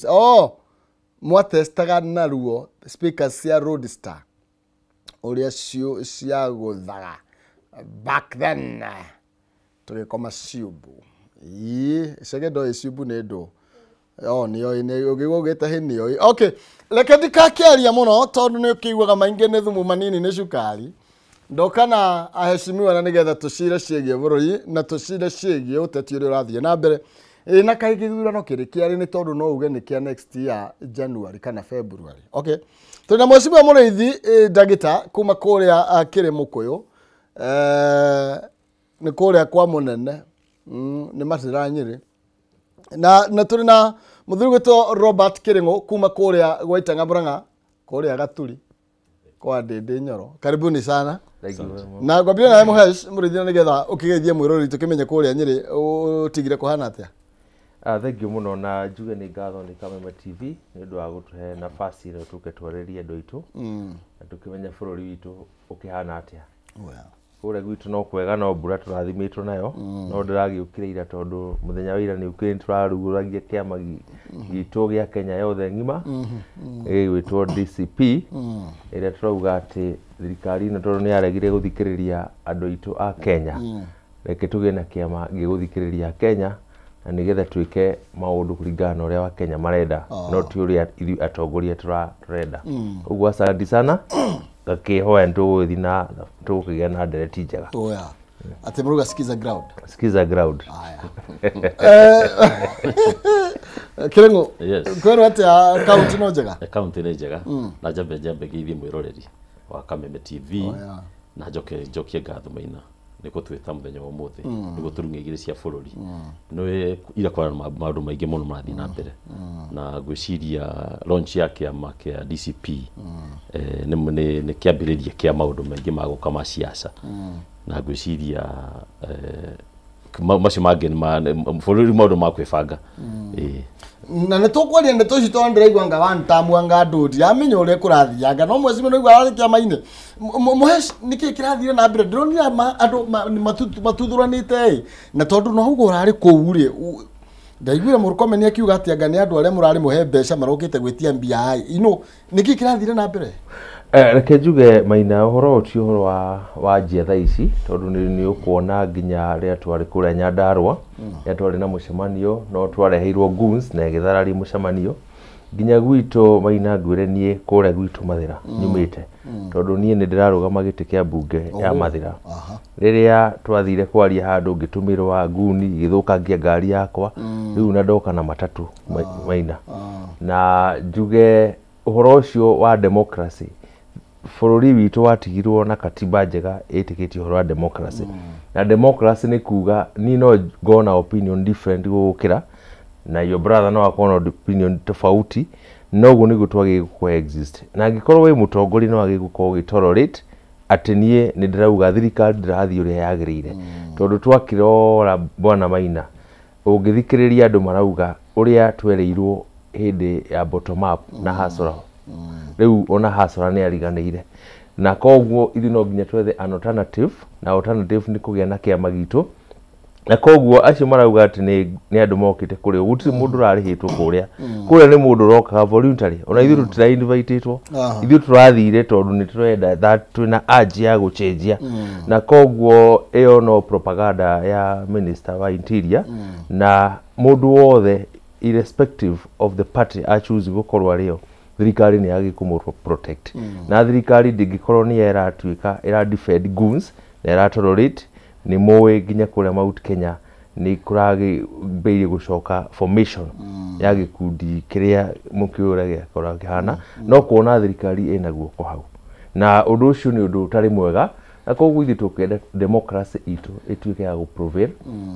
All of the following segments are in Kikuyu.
Oh, mwatestaga naruo speakers cia Roadstar ũrĩa ciagũthaga back then tũgĩkoma ciumbu. Ii, Chege ndoĩ ciumbu nĩ ndũ. Oh, nĩoĩ nĩ ũngĩigua ũgĩte hĩ nĩoĩ. Okay, reke ndikakĩaria mũno tondũ nĩ ũkĩiguaga maingĩ nĩ thumu manini nĩ cukari. Ndoka na aheshimiwa na nĩgetha tũcire ciĩgiĩ bũrũri na tũcire ciĩgiĩ ũteti ũrĩa ũrathiĩ na mbere. Ĩ na kaĩ gĩthurano kĩrĩ kĩarĩ nĩ tondũ no uge nĩ kĩa next year January kana February. Okay. Tũrĩ na mheshimiwa Mũrĩithi ndagĩta kuma kũrĩa kĩrĩ Mũkũyũ. Nĩ kũrĩa kwa mũnene. Nĩ Matĩra Nyĩrĩ. Na tũrĩ na mũthuri gwĩtwo Robert Kĩrĩng'ũ kuma kũrĩa gwa Itang'a Mũrang'a, kũrĩa Gaturi kwa Ndĩndĩ Nyoro. Karibuni sana. Na ngwambire nawe Mũhesh Mũrĩithi na nĩgetha ũkĩgeithie mwĩroreri tũkĩmenye kũrĩa Nyĩrĩ ũtigire kũhana atĩa. Thank you mũno na njuge nĩ ngatho nĩ Kameme TV nĩ ũndũ wa gũtũhe nafasi ĩno tũke twarĩrie andũ aitũ na tũkĩmenye bũrũri witũ ũkĩhana atĩa. Kũrĩa gwitũ no kwega no mbura tũrathimĩtwo nayo no ndĩragĩũkire ira tondũ mũthenya wa ira nĩ ũkĩrĩ tũrarugũragia kĩama gitũ gĩa Kenya yothe ng'ima ĩgwĩtwo DCP ĩrĩa tũrauga atĩ thirikari ĩno tondũ nĩ yaregire gũthikĩrĩria andũ aitũ a Kenya reke tũgĩe na kĩama gĩgũthikĩrĩria Kenya na nĩgetha twĩke maũndũ kũringana na ũrĩa wa Kenya marenda no ti ũrĩa ithuĩ atongoria tũrenda. Ũguo asante sana gakĩhoya nĩtũgũgĩthiĩ na tũgũkĩgĩa na ndereti njega. Atĩ mũruga sikiza ground. Sikiza ground. Kĩrĩng'ũ, kwĩrwo atĩa kaunti no njega? Kaunti nĩ njega na njambe ngeithie mwĩroreri wa Kameme TV na njoke njokie ngatho Maina nĩ gũtwĩta mũthenya wa ũmũthĩ nĩguo tũrung'e igĩrĩ cia bũrũri. Nĩ ira kwara maũndũ maingĩ mũno marathiĩ na mbere na ngwĩciria launch ya kĩama kĩa DCP nĩ kĩambĩrĩria kĩa maũndũ maingĩ ma gũka ma siasa na ngwĩciria macio mangĩ bũrũri maũndũ ma kwĩbanga. Na nĩ tũkwaria ndeto ici tondũ ndĩraigua anga wantamu anga andũ ndiramenya ũrĩa kũrathianga no mweci mũno igua arĩ kĩama-inĩ. Mũhesh nĩkĩĩ kĩrathire na mbere? Ndĩronire andũ matuthũranĩte ĩ na tondũ no ũguo ũrarĩ kũu rĩ ndaiguire Mũrkomeni akiuga atĩ anga nĩ andũ arĩa mũrarĩ mũhe mbeca marokĩte gwĩtia mbia ĩ ino nĩkĩĩ kĩrathire na mbere? Reke njuge Maina ũhoro ũyũ ti ũhoro wa njia thaa ici tondũ nĩ ũkuona nginya rĩrĩa twarĩ kũrĩa Nyandarũa rĩrĩa twarĩ na mũcemanio no twareheirwo goons na ĩgĩthararia mũcemanio nginya gwitũ Maina ngwĩre niĩ kũrĩa gwitũ Mathĩra nyumĩte tondũ niĩ nĩ ndĩrarũgama gĩtĩ kĩa mbunge ya Mathĩra. Rĩrĩa twathire kwaria handũ ngĩtũmĩrwo nguni igĩthũkangia ngari yakwa rĩu na ndoka na matatũ Maina. Na njuge ũhoro ũcio wa democracy bũrũri witũ watigirwo na katiba njega ĩtĩkĩtie ũhoro wa democracy. Na democracy nĩ kuga niĩ no ngona opinion different gũgũkĩra na your brother no akorwo na opinion tofauti noguo nĩguo twagĩrĩirwo coexist. Na angĩkorwo wĩ mũtongoria no wagĩrĩirwo gũkorwo ũgĩ-tolerate atĩ niĩ nĩ ndĩrauga thirikari ndĩrathiĩ ũrĩa yagĩrĩire. Tondũ twakĩrora bwana Maina ũngĩthikĩrĩria andũ marauga ũrĩa twereirwo hĩndĩ ya bottom up na hasora rĩu ona hasora nĩ ariganĩire na koguo ithuĩ no nginya twethe an alternative na alternative nĩ kũgĩa na kĩama gitũ na koguo acio marauga atĩ nĩ andũ mokĩte kũrĩa gũtirĩ mũndũ ũrarĩhĩtwo kũrĩa kũrĩa nĩ mũndũ ũrokaga voluntary ona ithuĩ tũtira invitĩtwo ithuĩ tũrathire tondũ nĩ tũrenda that twĩna urge ya gũcenjia na koguo ĩyo no propaganda ya minister wa interior na mũndũ wothe irrespective of the party achoose gũkorwo arĩo thirikari nĩ yagĩrĩirwo kũmũ protect na thirikari ndĩngĩkorwo nĩ ĩratuĩka ĩra defend goons na ĩra tolerate nĩ mũĩ nginya kũrĩa Mount Kenya nĩ kũragĩmbĩirie gũcoka formation ya gĩkundi kĩrĩa mũkĩũra gĩakorwo kĩhana no kuona thirikari ĩna guoko hau na ũndũ ũcio nĩ ũndũ ũtarĩ mwega na koguo ithuĩ tũkĩenda democracy itũ ĩtuĩke ya gũ-prevail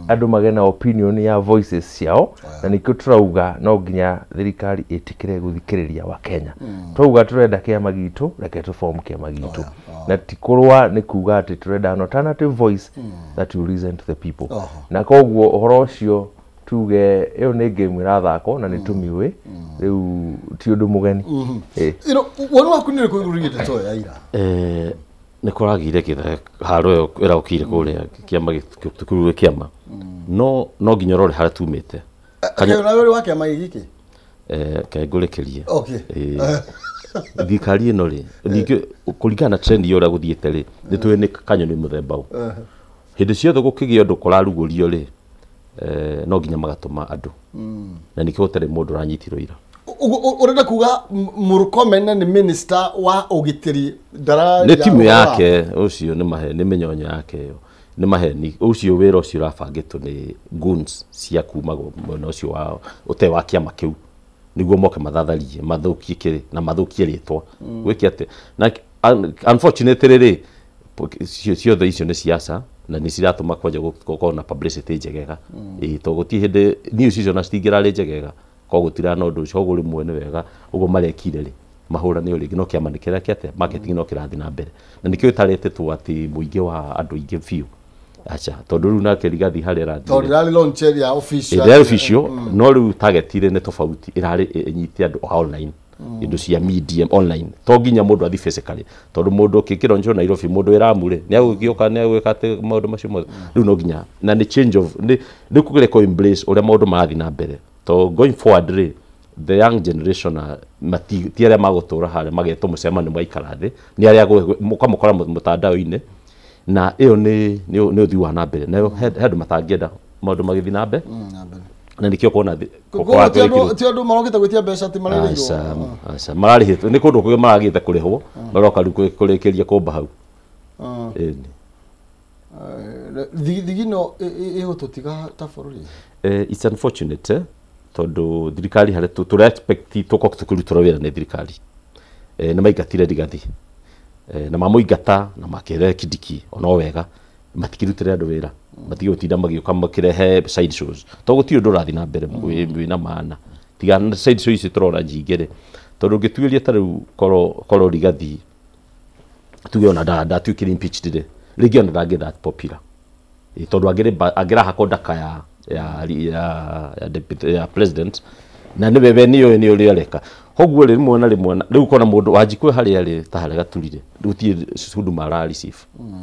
andũ magĩe na opinion ya voices ciao na nĩkĩo tũrauga no nginya thirikari ĩtĩkĩre gũthikĩrĩria wa Kenya. Twauga tũrenda kĩama gitũ reke tũ-form kĩama gitũ na ti kũrũa nĩ kuga atĩ tũrenda an alternative voice that will listen to the people. Na koguo ũhoro ũcio tuge ĩyo nĩ game ĩrathakwo na nĩ tũmĩũĩ rĩu ti ũndũ mũgeni. Woni waku nĩ ũrĩkũ igũrũ rĩgiĩ ndeto ya ira? Nĩ kũragĩire kĩthe haro ĩyo ĩraũkire kũrĩa kĩama gĩkũrũ kĩama no nginya ũrore harĩa tumĩte. Nawe ũrĩ wa kĩama gĩkĩ? Ke ngũrĩkĩrie. Okay. Thirikari ĩno rĩ, ningĩ kũringana na trend ya ũrĩa gũthiĩte rĩ, nĩ tũĩ nĩ kanyoni mũthemba ũ. Hĩndĩ ciothe gũkĩgĩa ũndũ kũrarugũrio rĩ, no nginya magatũma andũ, na nĩkĩo gũtarĩ mũndũ ũranyitirwo ira. Ũguo ũrenda kuga Murkomen nĩ minister wa ũgitĩri ndara Nĩ timu yake ũcio, nĩ mahe nĩ mĩnyonyo yake ĩyo, nĩ maheni ũcio. Wĩra ũcio ũrabangĩtwo nĩ goons cia kuma mwena ũcio wa ũte wa kĩama kĩu, nĩguo moke mathatharie, mathũkie kĩrĩ na mathũkie rĩtwa gwĩke atĩ. Na unfortunately rĩ, ciothe icio nĩ siasa na nĩ ciratũma kwanja gũkorwo na publicity njegega. Ĩĩ, to gũtirĩ hĩndĩ news icio na citingĩrarĩ njegega, koguo gũtirana ũndũ ũcio. Koguo rĩmwe nĩ wega ũguo marekire rĩ, mahũrane o rĩngĩ, no kĩama nĩ kĩrĩa kĩate marketing no kĩrathiĩ na mbere, na nĩkĩo ĩtaretĩtwo atĩ mũingĩ wa andũ aingĩ biũ, aca, tondũ rĩu nake Rigathi harĩa arathiĩ tondũ ĩrarĩ launch ya official. Ĩrĩa official, no rĩu target rĩ nĩ tofauti, ĩrarĩ ĩnyite andũ online, indo cia media online, to nginya mũndũ athi physically, tondũ mũndũ ũkĩkĩronjwo Nairobi, mũndũ wĩ Ramu rĩ, nĩ agũgĩũka, nĩ agwĩka atĩ maũndũ macio mothe. Rĩu no nginya na nĩ change of nĩ kũgeria kũ embrace ũrĩa maũndũ marathiĩ na mbere, to going forward rĩ, the young generation ti arĩa magũtũra harĩa magetwo mũcemanio maikara thĩ, nĩ arĩa mũkamũkora mũtandao-inĩ, na ĩyo nĩ ũthii wa na mbere, nayo he andũ matangĩenda maũndũ magĩthiĩ na mbere, Na mbere. Na nĩkĩo kuona Koguo ti andũ marokĩte gwĩtia mbeca atĩ marĩrĩirwo. Aca, aca, mararĩhĩtwo nĩ kũndũ kũngĩ, maragĩte kũrĩhwo, maroka rĩu kũrĩkĩria kũmba hau. Ĩni. Thigino ĩgũtũtiga ta bũrũri. It's unfortunate, tondũ thirikari harĩa tũra expect tũkorwo tũkĩrutĩrwo wĩra nĩ thirikari, nĩ maingatire Rigathi, na mamũingata na makĩrehe Kindiki, ono wega matikĩrutĩre andũ wĩra, matige gũtinda magĩũka makĩrehe side shows, to gũtirĩ ũndũ ũrathiĩ na mbere wĩna maana tiga side show ici tũrona nyingĩ rĩ, tondũ ũngĩtuĩria ta rĩu korwo Rigathi tuge ona ndatuĩkire impeached rĩ, rĩngĩ ona ndangĩ that popular. Tondũ angĩrahakwo ndaka ya deputy, ya president, na nĩwe we nĩoĩ nĩ ũrĩa areka. Koguo rĩmwe na rĩmwe rĩu kona mũndũ Wanjikũ harĩa arĩ ta harĩa gaturire, gũtirĩ huduma ara receive,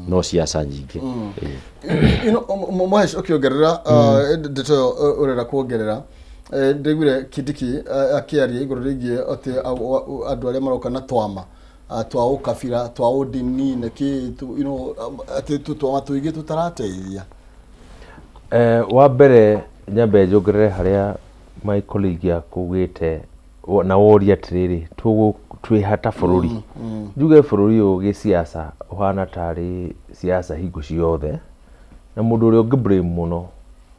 no ciaca nyingĩ. Ĩĩ. You know, Mũhesh, ũkĩongerera ndeto ĩyo ũrenda kuongerera, ndĩiguire Kindiki akĩaria igũrũ rĩgiĩ atĩ andũ arĩa maroka na twama twa ũkabira, twa ũndini na kĩ atĩ twama tũingĩ tũtarateithia. Wa mbere nyambe njongerere harĩa my colleague akugĩte na woria atĩrĩrĩ, twĩha ta bũrũri. Njuge bũrũri ũyũ gĩciaca ũhana tarĩ siasa hingo ciothe, na mũndũ ũrĩa ũngĩ blame mũno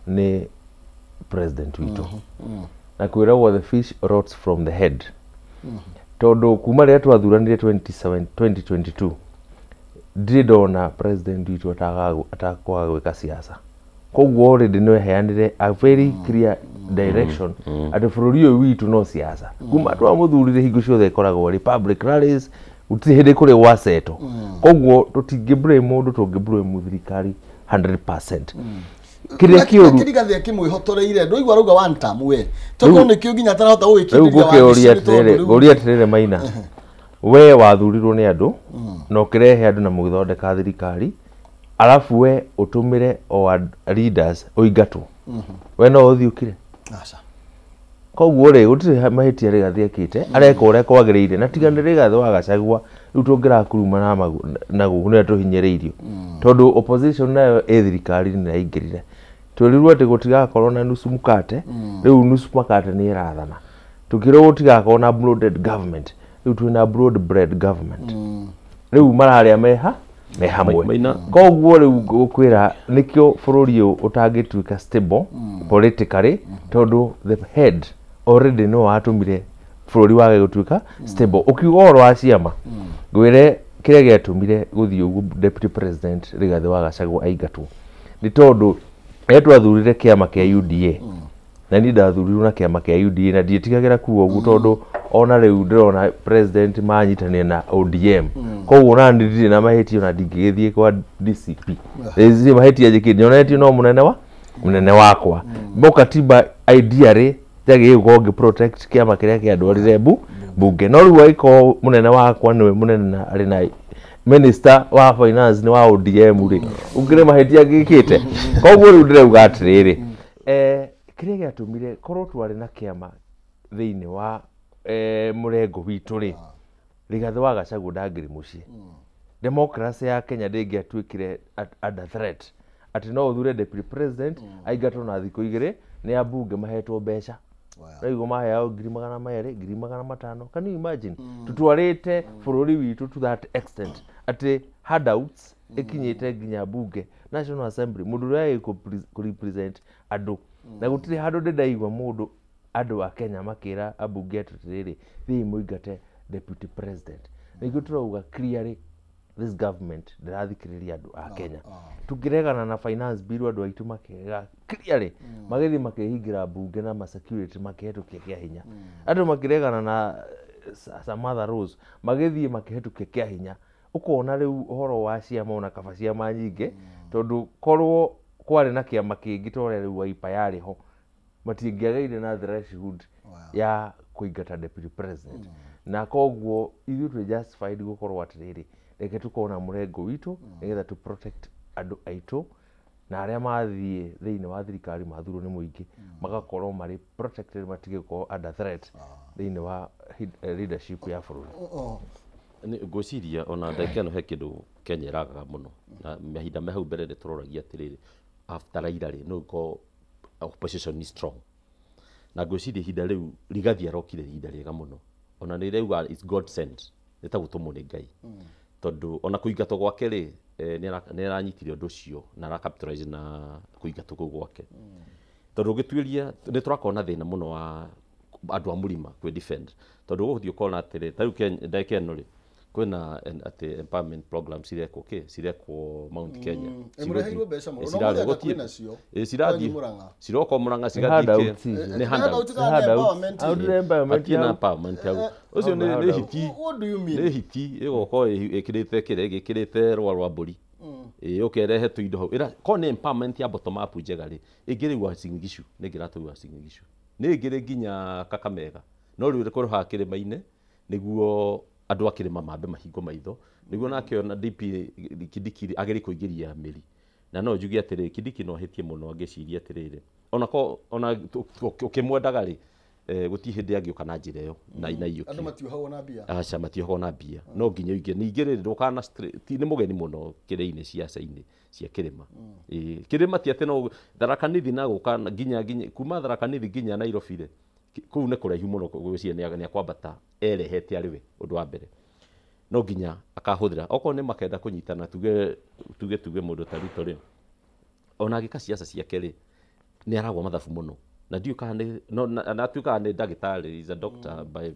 nĩ president witũ, na kwĩragwo the fish rots from the head, tondũ kuma rĩrĩa twathuranire 27 2022 ndirĩ ndona president witũ atakwaga gwĩka siasa. Koguo already no eheanire a very clear direction atĩ bũrũri ũyũ witũ no siasa. Kuma twamũthurire, hingo ciothe ĩkoragwo rĩ public rallies, gũtirĩ hĩndĩ kũrĩ gwasetwo. Koguo tũtingĩ blame mũndũ, tũngĩ blame thirikari 100%. Kĩrĩa kĩũru Kĩrigathi akĩmwĩhotoreire, ndũigua arauga one term we, tondũ nĩkĩo nginya atarahota Rĩu gũgĩkindĩria. Ngũkĩũria atĩrĩrĩ, ngũria atĩrĩrĩ, Maina, we wathurirwo nĩ andũ na ũkĩrehe andũ na mũgĩthondeka thirikari, arabu we ũtũmĩre o leaders ũingatwo, we no ũthiĩ ũkire? Aca. Koguo rĩ, gũtirĩ mahĩtia Rigathi ekĩte, areka ũrĩa kwagĩrĩire, na tiga nĩ Rigathi wa Gachagua rĩu tũngĩrakuruma na gũkũ nĩwe tũhinyĩrĩirio, tondũ opposition nayo ĩ thirikari-inĩ na ĩingĩrire, twĩrirwo atĩ gũtigakorwo na nusu mkate, rĩu nusu mkate nĩ ĩrathana. Tũkĩrwo gũtigakorwo na bloated government, rĩu twĩna broad bread government, rĩu mararĩa meha me hamwe. Koguo rĩu ngũkwĩra nĩkĩo bũrũri ũyũ ũtangĩtuĩka stable politically, tondũ the head already no watũmire bũrũri wage gũtuĩka stable. Ũkiuga ũhoro wa ciama, ngwĩre kĩrĩa gĩatũmire gũthiĩ ũguo deputy president Rigathĩ wa Gachagua aingatwo nĩ tondũ rĩrĩa twathurire kĩama kĩa UDA, na niĩ ndathurirwo na kĩama kĩa UDA, na ndiĩtigagĩra kuga ũguo tondũ ona rĩu ndĩrona president manyitanĩre na ODM, koguo ona niĩ ndirĩ na mahĩtia, ona ndingĩgĩthiĩ kwa DCP. Ndirĩ mahĩtia njĩkĩte, nyonetio no mũnene wa mũnene wakwa no katiba ideally njagĩrĩire gũkorwo ngĩ protect kĩama kĩrĩa kĩandwarire mbunge, no rĩu angĩkorwo mũnene wakwa nĩwe mũnene na arĩ na minister wa finance nĩ wa ODM rĩ, ũngĩrĩ mahĩtia ngĩkĩte. Koguo rĩu ndĩrauga atĩrĩrĩ, kĩrĩa gĩatũmire korwo twarĩ na kĩama thĩinĩ wa mũrengo witũ rĩ, Rigathĩ wa Gachagua ndangĩrĩ mũciĩ. Democracy ya Kenya ndĩngĩatuĩkire under threat atĩ no ũthure deputy president aingatwo na thikũ 2 nĩ ambunge mahetwo mbeca. Rĩu maheao 200,000, 500,000. Can you imagine? Tutwarĩte bũrũri witũ to that extent atĩ handouts ĩkinyĩte nginya bunge, National Assembly, mũndũ ũrĩa kũ represent andũ. Na gũtirĩ handũ ndĩndaigua mũndũ andũ a Kenya makĩra ambunge atĩrĩrĩ, thiĩi mũingate deputy president. Nĩguo tũrauga clearly this government ndĩrathikĩrĩria andũ a Kenya. Tũngĩregana na finance bill andũ aitũ makĩrega clearly, magĩthiĩ makĩhingĩra mbunge na ma security makĩhetũkia kĩa hinya. Andũ makĩregana na some other rules magĩthiĩ makĩhetũkia kĩa hinya. Ũkona rĩu ũhoro wa ciama ona kaba ciama nyingĩ, tondũ korwo kwarĩ na kĩama kĩngĩ ta ũrĩa rĩu Wiper yarĩ ho, matingĩagĩire na threshold ya kũingata deputy president. Na koguo ithuĩ twĩ justified gũkorwo atĩrĩrĩ, reke tũkorwo na mũrengo witũ nĩgetha tũ protect andũ aitũ na arĩa mathiĩ thĩinĩ wa thirikari mathurwo nĩ mũingĩ magakorwo marĩ protected, matige gũkorwo under threat thĩinĩ wa leadership ya bũrũri. Ngwĩciria ona ndagĩka ĩno he kĩndũ Kenya ĩragaga mũno, na mahinda me hau mbere nĩ tũroragia atĩrĩrĩ, after Raila rĩ, no gũkorwo opposition is strong. Na ngwĩciria ihinda rĩu Rigathi arokire ihinda rĩega mũno, ona nĩ rĩuga it's God sent, nĩ ta gũtũmwo nĩ Ngai, tondũ ona kũingatwo gwake rĩ, nĩ aranyitire ũndũ ũcio na ara capitalize na kũingatwo kũu gwake, tondũ ũngĩtuĩria nĩ tũrakorwo na thĩna mũno wa andũ a mũrima kwĩ defend, tondũ ũgũthiĩ ũkona atĩrĩ, ta rĩu ndagĩka ĩno rĩ, kwĩna atĩ empowerment program cirekwo kĩ cirekwo Mount Kenya. Mũreheirwo mbeca mũno. No mũrenda kwĩnacio. Cirathiĩ Mũrang'a. Ciroka Mũrang'a, cigathiĩ Handouts kĩ- icio. Nĩ handouts. Handouts. Empowerment Hatirĩ na empowerment hau. Ũcio nĩ hiti. What do you mean? Nĩ hiti ĩgokorwo ĩkĩrĩte kĩrĩa ĩgĩkĩrĩte rũa rwa mbũri, ĩũke ĩrehe tũindo hau. Korwo nĩ empowerment ya bottom up njega rĩ, ĩngĩrĩ Uasin Gishu, nĩ ĩngĩratũ Uasin Gishu, nĩ ĩngĩrĩ nginya Kakamega, no rĩu ĩkorwo haha kĩrĩma-inĩ nĩguo andũ a kĩrĩma mambe mahingwo maitho, nĩguo nake ona DP Kindiki agerie kũingĩria mĩri. Na no njuge atĩrĩrĩ, Kindiki no ahĩtie mũno angĩciria atĩrĩrĩ, ona ko ona ũkĩmwendaga rĩ, gũtirĩ hĩndĩ angĩũka na njĩra ĩyo na inaiyũkie. Andũ matiohagwo na mbia. Aca, matiohagwo na mbia, no nginya ũingĩ. Ningĩ rĩrĩ, ndũkana ti nĩ mũgeni mũno kĩrĩa-inĩ ciaca-inĩ cia kĩrĩma. Kĩrĩma ti atĩ no Tharaka Nithi na gũka nginya kuma Tharaka Nithi nginya Nairobi rĩ, kũu nĩ kũraihu mũno, ngwĩciria nĩ akwambata erehete arĩ we. Ũndũ wa mbere no nginya akahũthĩra okorwo nĩ makenda kũnyitana, tuge mũndũ ta Ruto rĩ, ona agĩka ciaca ciake rĩ, nĩ aragwa mathabu mũno, na ndiũĩ kana nĩ no na atuĩkaga nĩ ndagĩtarĩ, is a doctor by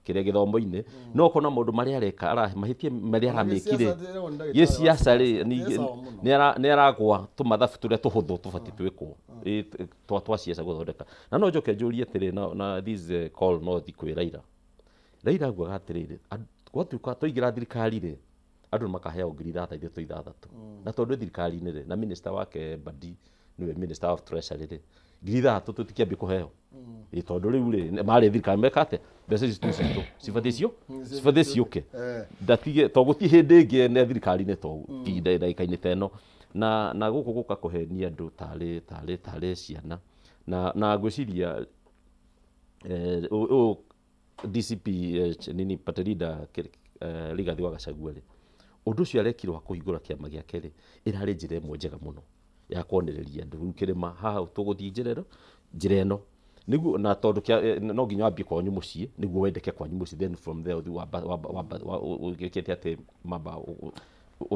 kĩrĩa gĩthomo-inĩ, no ũkona maũndũ marĩa areka mahĩtia marĩa aramĩkire gĩ ciaca rĩ, nĩ aragwa tũmathabu tũrĩa tũhũthũ tũbatiĩ twĩkwo twa ciaca gũthondeka. Na no njoke njũrie atĩrĩ, na this call no thiĩ kwĩ Raila. Raila augaga atĩrĩrĩ, gwatuĩka twaingĩra thirikari rĩ, andũ nĩ makaheagwo 6,000 6,000, na tondũ thirikari-inĩ rĩ, na minister wake Mbadi nĩwe minister of treasury rĩ, 6,000 tũtikĩambie kũheo. Tondũ rĩu rĩ, marĩ thirikari meka atĩa, mbeca ici citũ cibatiĩ cio cibatiĩ ciũke, ndatige to gũtirĩ hĩndĩ ĩngĩ ne thirikari-inĩ to ihinda ndagĩka-inĩ ta ĩno, na gũkũ gũka kũhenia andũ tarĩ ciana. Na ngwĩciria ũyũ DCP nini party leader Rigathi wa Gachagua rĩ, ũndũ ũcio arekirwo wa kũhingũra kĩama gĩake rĩ, ĩrarĩ njĩra ĩmwe njega mũno ya kuonereria andũ rĩu kĩrĩma haha tũgũthiĩ njĩra ĩno njĩra ĩno nĩguo, na tondũ no nginya wambie kwanyu mũciĩ nĩguo wendeke kwanyu mũciĩ, then from there ũthiĩ wamba wĩkĩte atĩ mamba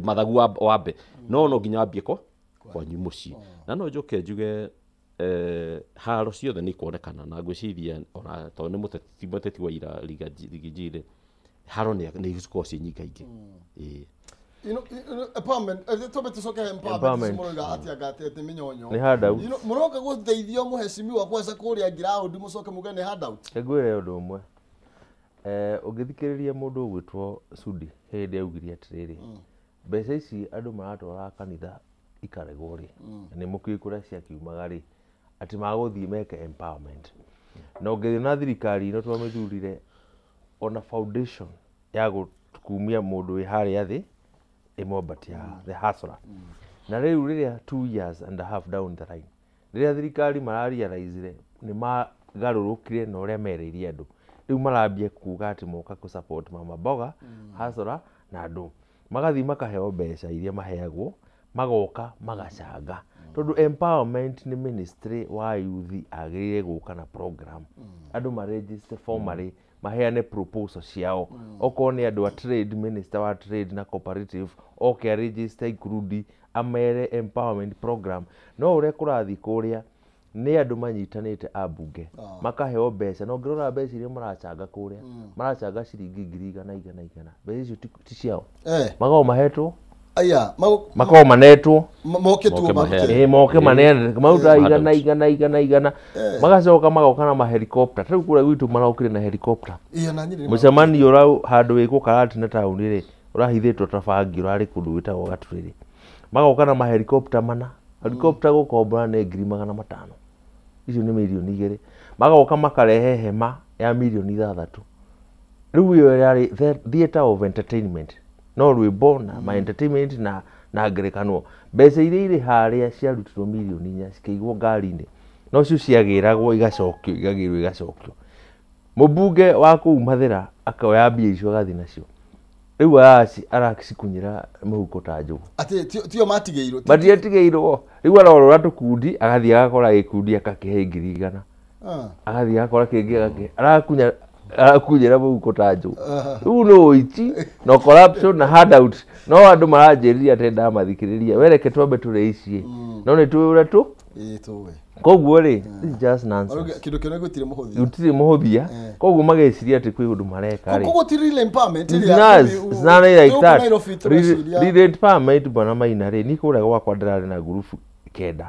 mathagu wambe, no nginya wambie kwanyu mũciĩ. Na no njoke njuge haro ciothe nĩ ikuonekana, na ngwĩciria ona tondũ nĩ mũteti wa ira Rigiji rĩ, haro nĩ cikoragwo ciĩ nyingaingĩ. Empowerment, twambe tũcoke empowerment, mũroiga atĩa ngatete mĩnyonyo. Nĩ handout. Mũroka gũteithio mũhecimiwa kwaca kũrĩa ground, mũcoke muge nĩ handout. Ngwĩre ũndũ ũmwe, ũngĩthikĩrĩria mũndũ ũgwĩtwo Sudi hĩndĩ augire atĩrĩrĩ, mbeca ici andũ maratwara kanitha ikaregwo rĩ, na nĩ mũkĩũĩ kũrĩa ciakiumaga rĩ, atĩ magũthiĩ meke empowerment. Na ũngĩthiĩ na thirikari ĩno twamĩthurire, ona foundation ya kumia mũndũ wĩ harĩa thĩ ĩmwambatia the hustler. Na rĩu rĩrĩa 2 years and a half down the line, rĩrĩa thirikari mararealize nĩ magarũrũkire na ũrĩa merĩire andũ. Rĩu marambia kuga atĩ moka kũ support mama mboga, hasora na andũ. Magathiĩ makaheo mbeca iria maheagwo, magoka magacanga. Tondũ empowerment nĩ ministry wa youth agĩrĩire gũka na program. Andũ maregister formally, maheane proposal ciao. Okorwo nĩ andũ a trade, minister wa trade na cooperative oke a register ikundi amere empowerment program. No ũrĩa kũrathiĩ kũrĩa nĩ andũ manyitanĩte ambunge makaheo mbeca, na ũngĩrora mbeca iria maracanga kũrĩa maracanga ciringi ngiri igana igana igana. Mbeca icio ti ciao, makoragwo mahetwo, aya makoragwo manetwo moke tu marute, moke maneane maruta igana igana igana igana, magacoka magoka na mahelikopta. Rĩu kũrĩa gwitũ marokire na helikopta. Mũcemanio ũrĩa handũ wĩkwo Karatina taũni rĩ, ũrahithĩtwo ta bangi, ũrarĩ kũndũ gwĩtagwo Gaturĩrĩ. Magoka na mahelikopta mana. Helikopta gũkombora nĩ 500,000. Icio nĩ mirioni 2. Magoka makarehe hema ya mirioni 6. Rĩu ĩyo ĩrarĩ theatre of entertainment. No rwĩmbo na ma entertainment na ngerekano. Mbeca iria irĩ harĩa ciarutirwo mirioni 4 cikĩigwo ngari-inĩ. No cio ciagĩragwo igacokio, igagĩrwo igacokio. Mũmbunge wa kũu Mathĩra akoya mbia icio agathiĩ nacio. Rĩu aracikunyĩra mũhuko ta njũgũ. Atĩ tio matigĩirwo. Matiatigĩirwo. Rĩu arorora tũkundi, agathiĩ agakora gĩkundi akakĩhe 100,000. Agathiĩ agakora kĩngĩ agakĩhe. Arakunyĩra mũhuko ta njũgũ. Rĩu nĩ ũici na corruption na handout. No andũ maranjĩrĩria atĩ ndamathikĩrĩria. We reke twambe tũrĩe ici. No nĩ tũĩ ũrĩa tũ? Ĩĩ tũĩ. Koguo rĩ, this is just nonsense. Kĩndũ kĩrĩa gũtirĩ mũhũthia. Gũtirĩ mũhũthia. Koguo mageciria atĩ kwĩ ũndũ mareka rĩ. Koguo ti real empowerment ĩrĩa. It's not like that. Real empowerment bwana Maina rĩ, ni kũrĩa gwakwa ndĩrarĩ na ngurubu 9.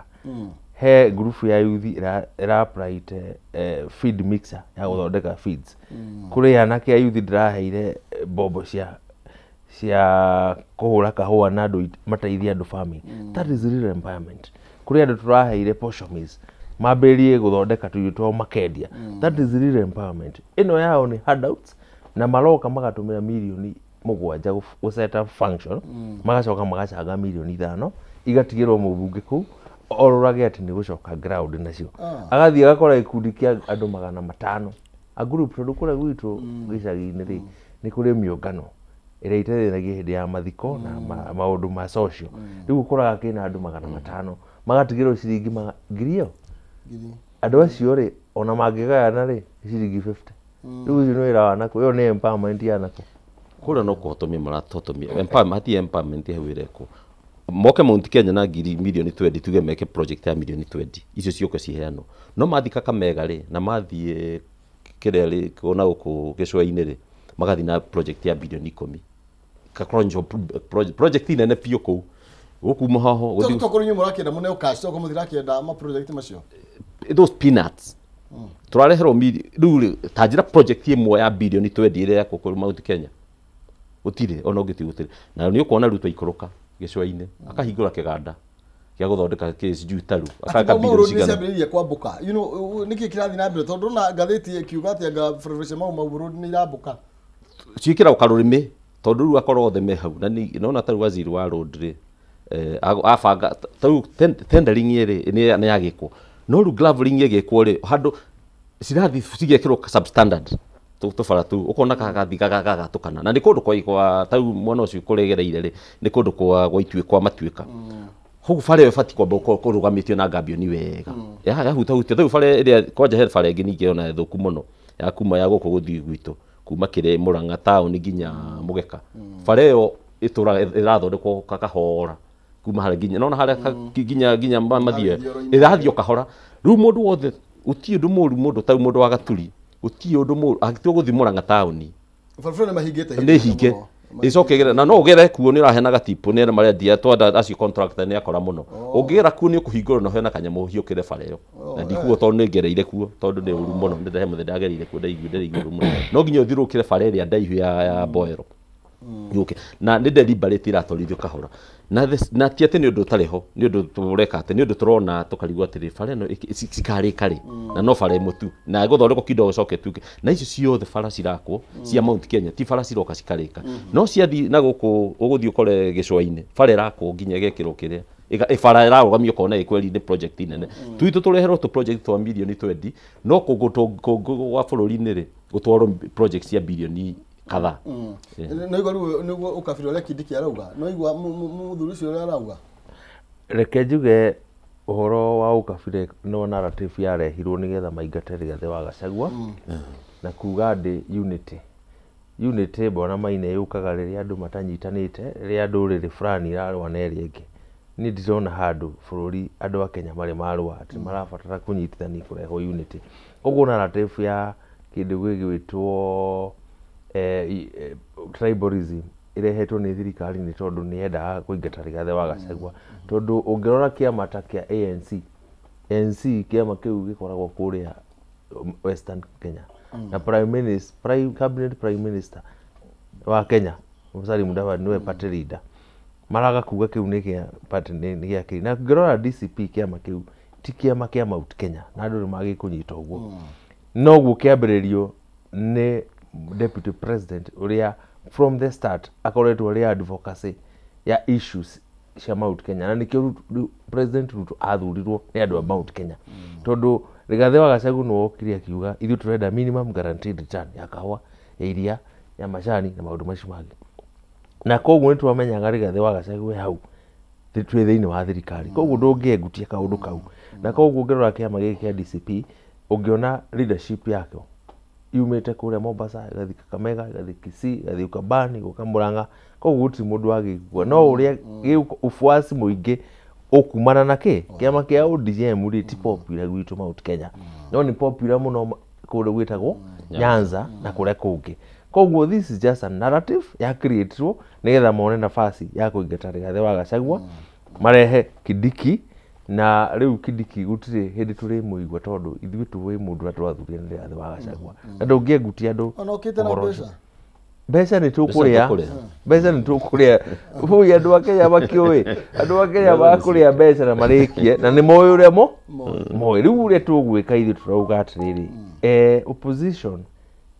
He ngurubu ya youth ĩra apply feed mixer ya gũthondeka feeds. Kũrĩ anake a youth ndĩraheire mbombo cia kũhũra kahũa na andũ mateithie andũ farming. That is real empowerment. Kũrĩ andũ tũraheire posho mills mambĩrĩrie gũthondeka tũirio twao makendia. That is real empowerment. Ĩno yao nĩ handouts na maroka magatũmĩra mirioni 7 gũ set up function, magacoka magacanga mirioni 5 igatigĩrwo mũmbunge kũu ororage atĩ nĩ gũcoka ground nacio. Agathiĩ agakora gĩkundi kĩa andũ 500 a group, tondũ kũrĩa gwitũ gĩcagi-inĩ rĩ nĩ kũrĩ mĩũngano ĩrĩa iteithanagia hĩndĩ ya mathiko na maũndũ ma social. Rĩu ũkoraga kĩna andũ 500 magatigĩrwo ciringi ngiri ĩyo. Andũ acio rĩ ona mangĩgayana rĩ ciringi 50. Rĩu ũcio nĩ wĩra wa nako, ĩyo nĩ empowerment ya nako. Kũrĩa no kũhotomia maratotomia. Empowerment hatirĩ empowerment hau ĩrekwo. Moke Mount Kenya na ngiri mirioni 20 tuge meke project ya mirioni 20 icio ciũke ciheanwo. No mathiĩ Kakamega rĩ na mathiĩ kĩrĩa rĩ kuona gũkũ gĩcũa-inĩ rĩ magathiĩ na project ya bilioni 10. Kakoronjo project nene biũ kũu. Gũkũ Mũhaho gũthiĩ. Tokorwo inyuĩ mũrakĩenda mũneo cash, tokorwo mũtirakĩenda ma project macio. Those peanuts. Tũrareherwo rĩu rĩ ta njĩra project ĩmwe ya bilioni 20 ĩrĩa yakwo kũu Mount Kenya. Gũtirĩ ona ũngĩtiga gũtirĩ. Na nĩ ũkuona rĩu twaikũrũka gĩcũa-inĩ akahingũra kĩganda gĩa gũthondeka kĩ sijui taru akaka bilioni cigana. Nĩ kwambũka. You know nĩkĩ kĩrathiĩ na mbere tondũ na ngathĩti ĩkiuga atĩ anga barabara Mau Mau Road nĩ irambũka. Ciĩkĩragwo karũrĩmĩ tondũ rĩu akorwo othe me hau na nona tarĩu waziri wa road rĩ abanga tarĩu tendering rĩ nĩ yagĩkwo no rĩu graveling ĩgĩkwo rĩ handũ cirathiĩ cigekĩrwo substandard tũbara tũu ũkona gagathiĩ gagatũkana na nĩ kũndũ kwa tarĩu mwana ũcio kũregereire rĩ nĩ kũndũ kwa gwa matuĩka hau bara ĩyo ĩbatiĩ kwamba kũrũgamĩtio na gambioni wega yahutahutia tarĩu bara ĩrĩa kwanja he bara ĩngĩ ningĩ ona thũku mũno ya kuma ya gũkũ gũthiĩ gwitũ kuma kĩrĩa Murang'a taũni nginya Mũgeka bara ĩyo ĩtũraga ĩrathondekwo kahora kuma harĩa nginya nona harĩa nginya nginya mathio ĩrathiĩ o kahora rĩu mũndũ wothe gũtirĩ ũndũ mũru mũndũ tarĩu mũndũ wa Gaturi gũtirĩ ũndũ mũru angĩtua gũthiĩ Murang'a taũni barabara nĩ mahingĩte nĩ hinge ĩcoke ĩgere na no ũgere kuo nĩ ũraheana gatipu nĩ marendia twenda acio contractor nĩ akora mũno ũngĩgera kuo nĩ ũkũhingũra na ũheana kanyamũ ũhiũkĩre bara ĩyo na ndikuo tondũ nĩ ngereire kuo tondũ nĩ ũru mũno nĩ he mũthenya ndagereire kuo ndaiguire ũru mũno no nginya ũthiũrũrũkĩre bara ĩrĩa ndaihu ya Boero yũke na nĩ deliberate iratwarithio kahora na ti atĩ nĩ ũndũ ũtarĩ ho nĩ ũndũ tũreka atĩ nĩ ũndũ tũrona tũkarigwo atĩrĩ bara ĩno cikarĩka rĩ na no bara ĩmwe tu na ĩgũthondekwo kidogo ĩcoke ĩtuĩke na icio ciothe bara cirakwo cia Mount Kenya ti bara ciroka cikarĩka no ciathiĩ na gũkũ ũgũthiĩ ũkore gĩcũa-inĩ bara ĩrakwo nginya ĩgekĩrwo kĩrĩa Ibara ĩrarũgamio kona ĩkweri nĩ project nene. Twitũ tũreherwo tũ project twa mirioni 20 no kũngũ gwa bũrũri-inĩ rĩ gũtwarwo project cia bilioni kadhaa. No igua rĩu nĩguo ũkabira ũrĩa Kindiki arauga, no igua mũthuri ũcio ũrĩa arauga. Reke njuge ũhoro wa ũkabira no narrative yarehirwo nĩgetha maingate Rigathĩ wa Gachagua na kuga ndĩ unity. Unity mbona Maina yũkaga rĩrĩa andũ matanyitanĩte, rĩrĩa ndũrĩrĩ fulani irarũa na ĩrĩa ĩngĩ. Niĩ ndirona handũ bũrũri andũ a Kenya marĩ marũa atĩ marabatara kũnyitithania kũrehwo unity. Koguo narrative ya kĩndũ gĩgwĩtwo tribalism irehetwo nĩ thirikari nĩ tondũ nĩ yendaga kũingata Rigathĩ wa Gachagua. Tondũ ũngĩrora kĩama ta kĩa ANC, ANC kĩama kĩu gĩkoragwo kũrĩa Western Kenya. Na Prime Minister, Prime, Cabinet Prime Minister wa Kenya Musalia Mudavadi niwe party leader. Maraga kuga kĩu nĩ kĩa party nĩ gĩa kĩ. Na ũngĩrora DCP kĩama kĩu ti kĩama kĩa Mount Kenya na andũ nĩ magĩkũnyita ũguo. Noguo kĩambĩrĩrio nĩ Deputy President ũrĩa from the start akoretwo arĩ advocacy ya issues cia Mount Kenya na nĩkĩo President Ruto athurirwo nĩ andũ a Mount Kenya. Tondũ Rigathĩ wa Gachagua nĩwe wokire akiuga ithuĩ tũrenda minimum guaranteed return ya kahũa, ya iria, ya macani na maũndũ macio mangĩ. Na koguo nĩ twamenyaga Rigathĩ wa Gachagua e hau twĩ thĩinĩ wa thirikari. Koguo ndũngĩengutia kaũndũ kau. Na koguo ũngĩrora kĩama gĩkĩ kĩa DCP ũngĩona leadership yakĩo yumĩte kũrĩa Mombasa, ĩgathiĩ Kakamega, ĩgathiĩ Kisii, ĩgathiĩ Ukambani, gũka Murang'a. Koguo gũtirĩ mũndũ wagĩkua. No ũrĩa ufuasi mũingĩ ũkumana na kĩ? Kĩama kĩa ODM rĩ ti popular gwitũ Mount Kenya. No nĩ popular mũno kũndũ gwĩtagwo Nyanza na kũrĩa kũngĩ. Koguo this is just a narrative ya creatirwo nĩgetha mone nafasi ya kũingata Rigathĩ wa Gachagua marehe Kindiki na rĩu Kindiki gũtirĩ hĩndĩ tũrĩmũigua tondũ ithuĩ tũĩ mũndũ ũrĩa twathurire nĩ Rigathĩ wa Gachagua. Na ndũngĩengutia andũ Ona ũkĩte na ũhoro ũcio. mbeca. Mbeca nĩ tũkũrĩa, tũkũrĩa. mbeca nĩ tũkũrĩa. Ũĩ andũ a Kenya makĩũĩ, andũ a Kenya makũrĩa mbeca na marĩkie na nĩ moĩ ũrĩa mo moĩ. Rĩu ũrĩa tũgwĩka ithuĩ tũrauga atĩrĩrĩ, opposition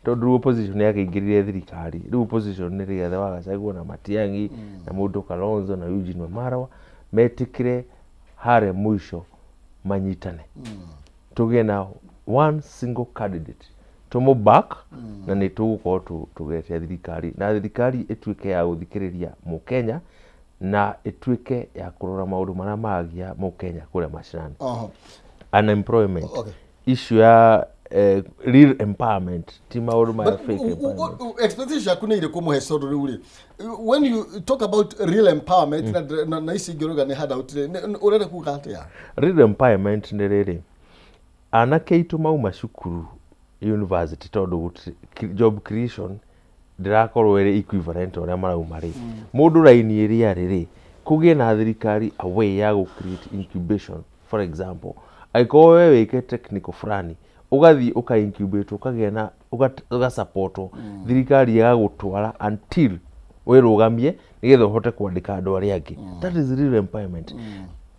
tondũ rĩu opposition yakĩingĩrire thirikari, rĩu opposition nĩ Rigathĩ wa Gachagua na Matiang'i na mũndũ Kalonzo na Eugene Wamalwa metĩkĩre harĩa mũico manyitane. Tũgĩe na one single candidate tũmũ back na nĩ tũgũkorwo tũgetia thirikari na thirikari ĩtuĩke ya gũthikĩrĩria mũkenya na ĩtuĩke ya kũrora maũndũ marĩa maragia mũkenya kũrĩa mashinani. Unemployment issue ya real empowerment ti maũndũ maya fake empowerment. Expectation yaku nĩ irĩkũ mũhe tondũ rĩu rĩ when you talk about real empowerment na ici ingĩ ũrauga nĩ handout rĩ, ũrenda kuga atĩa? Real empowerment nĩ rĩrĩ, anake aitũ mauma cukuru university tondũ job creation ndĩrakorwo ĩrĩ equivalent ũrĩa marauma rĩ, mũndũ raini ĩrĩa arĩ rĩ, kũgĩe na thirikari a way ya gũ create incubation. For example, angĩkorwo we wĩke technical fulani ũgathiĩ ũka incubate ũkagĩa na ũgasupportwo, thirikari ĩgagũtwara until wĩrũgamie nĩgetha ũhote kwandĩka andũ arĩa angĩ. That is real empowerment.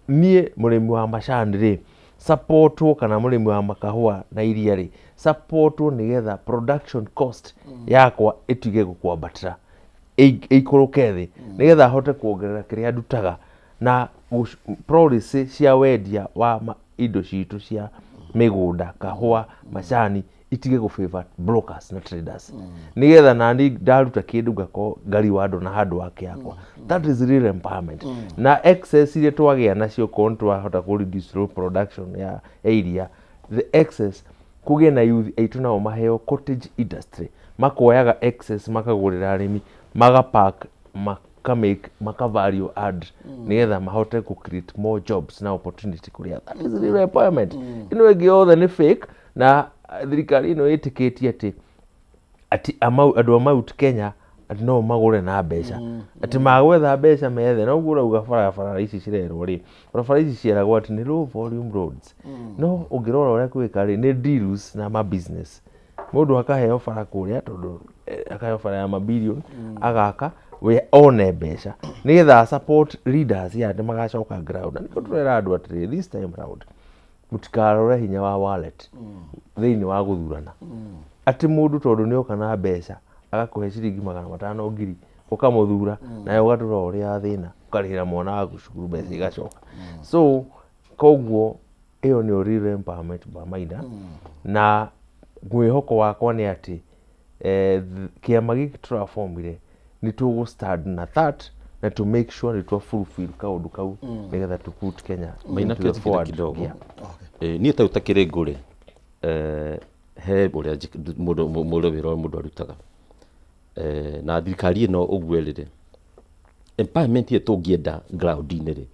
Niĩ mũrĩmi wa macani rĩ, supportwo, kana mũrĩmi wa makahũa na iria rĩ, supportwo nĩgetha production cost yakwa ĩtige gũkwambatĩra, ĩikũrũke thĩ nĩgetha hote kuongerera kĩrĩa ndutaga na policy cia wendia wa indo citũ cia mĩgũnda, kahũa, macani itige gũ favor brokers na traders nĩgetha nani ndaruta kĩndũ ngakorwo ngariwandwo na handũ wake yakwa. That is real empowerment. Na excess iria twagĩa nacio korwo nĩ twahota kũ reduce low production ya iria, the excess kũgĩe na youth aitũ nao maheo cottage industry, makoyaga excess makagũrĩra arĩmi, magapack, makamake, maka value add nĩgetha mahote kũ create more jobs na opportunity kũrĩa. That is real empowerment. Ĩno ĩngĩ yothe nĩ fake na thirikari ĩno ĩtĩkĩtie atĩ andũ a Mount Kenya atĩ no magũre na mbeca, atĩ magwetha mbeca methe. No ũguo ũrauga barabara ici cirerwo rĩ, barabara ici cieragwo atĩ nĩ low volume roads, no ũngĩrora ũrĩa kwĩka rĩ, nĩ deals na ma business. Mũndũ akaheo bara kũrĩa tondũ akaheo bara ya mabilioni agaka we one mbeca nĩgetha support leaders ya nĩ magacoka ground. Na nĩkĩo tũrera andũ atĩrĩrĩ, this time round mũtikarore hinya wa wallet thĩinĩ wa gũthurana, atĩ mũndũ tondũ nĩoka na mbeca agakũhe ciringi 500 ngiri ũkamũthura nawe ũgatũra ũrĩa thĩna. Ũkarĩhĩra mwana waku cukuru, mbeca igacoka. So koguo ĩyo nĩyo real empowerment ba Maina. Na mwĩhoko wakwa nĩ atĩ kĩama gĩkĩ tũrabomire nĩ tũgũ stand na that na to make sure nĩ twa fulfill kaũndũ kau nĩgetha to put Kenya Maina, into the kĩnjigĩre forward kidogo. gear. Niĩ ta ũtakĩrĩ ngũrĩ, he ũrĩa mũndũ mũndũ wĩra ũrĩa mũndũ arutaga. Na thirikari ĩno ũguo ĩrĩ rĩ, empowerment ĩyo tũngĩenda ground-inĩ rĩ,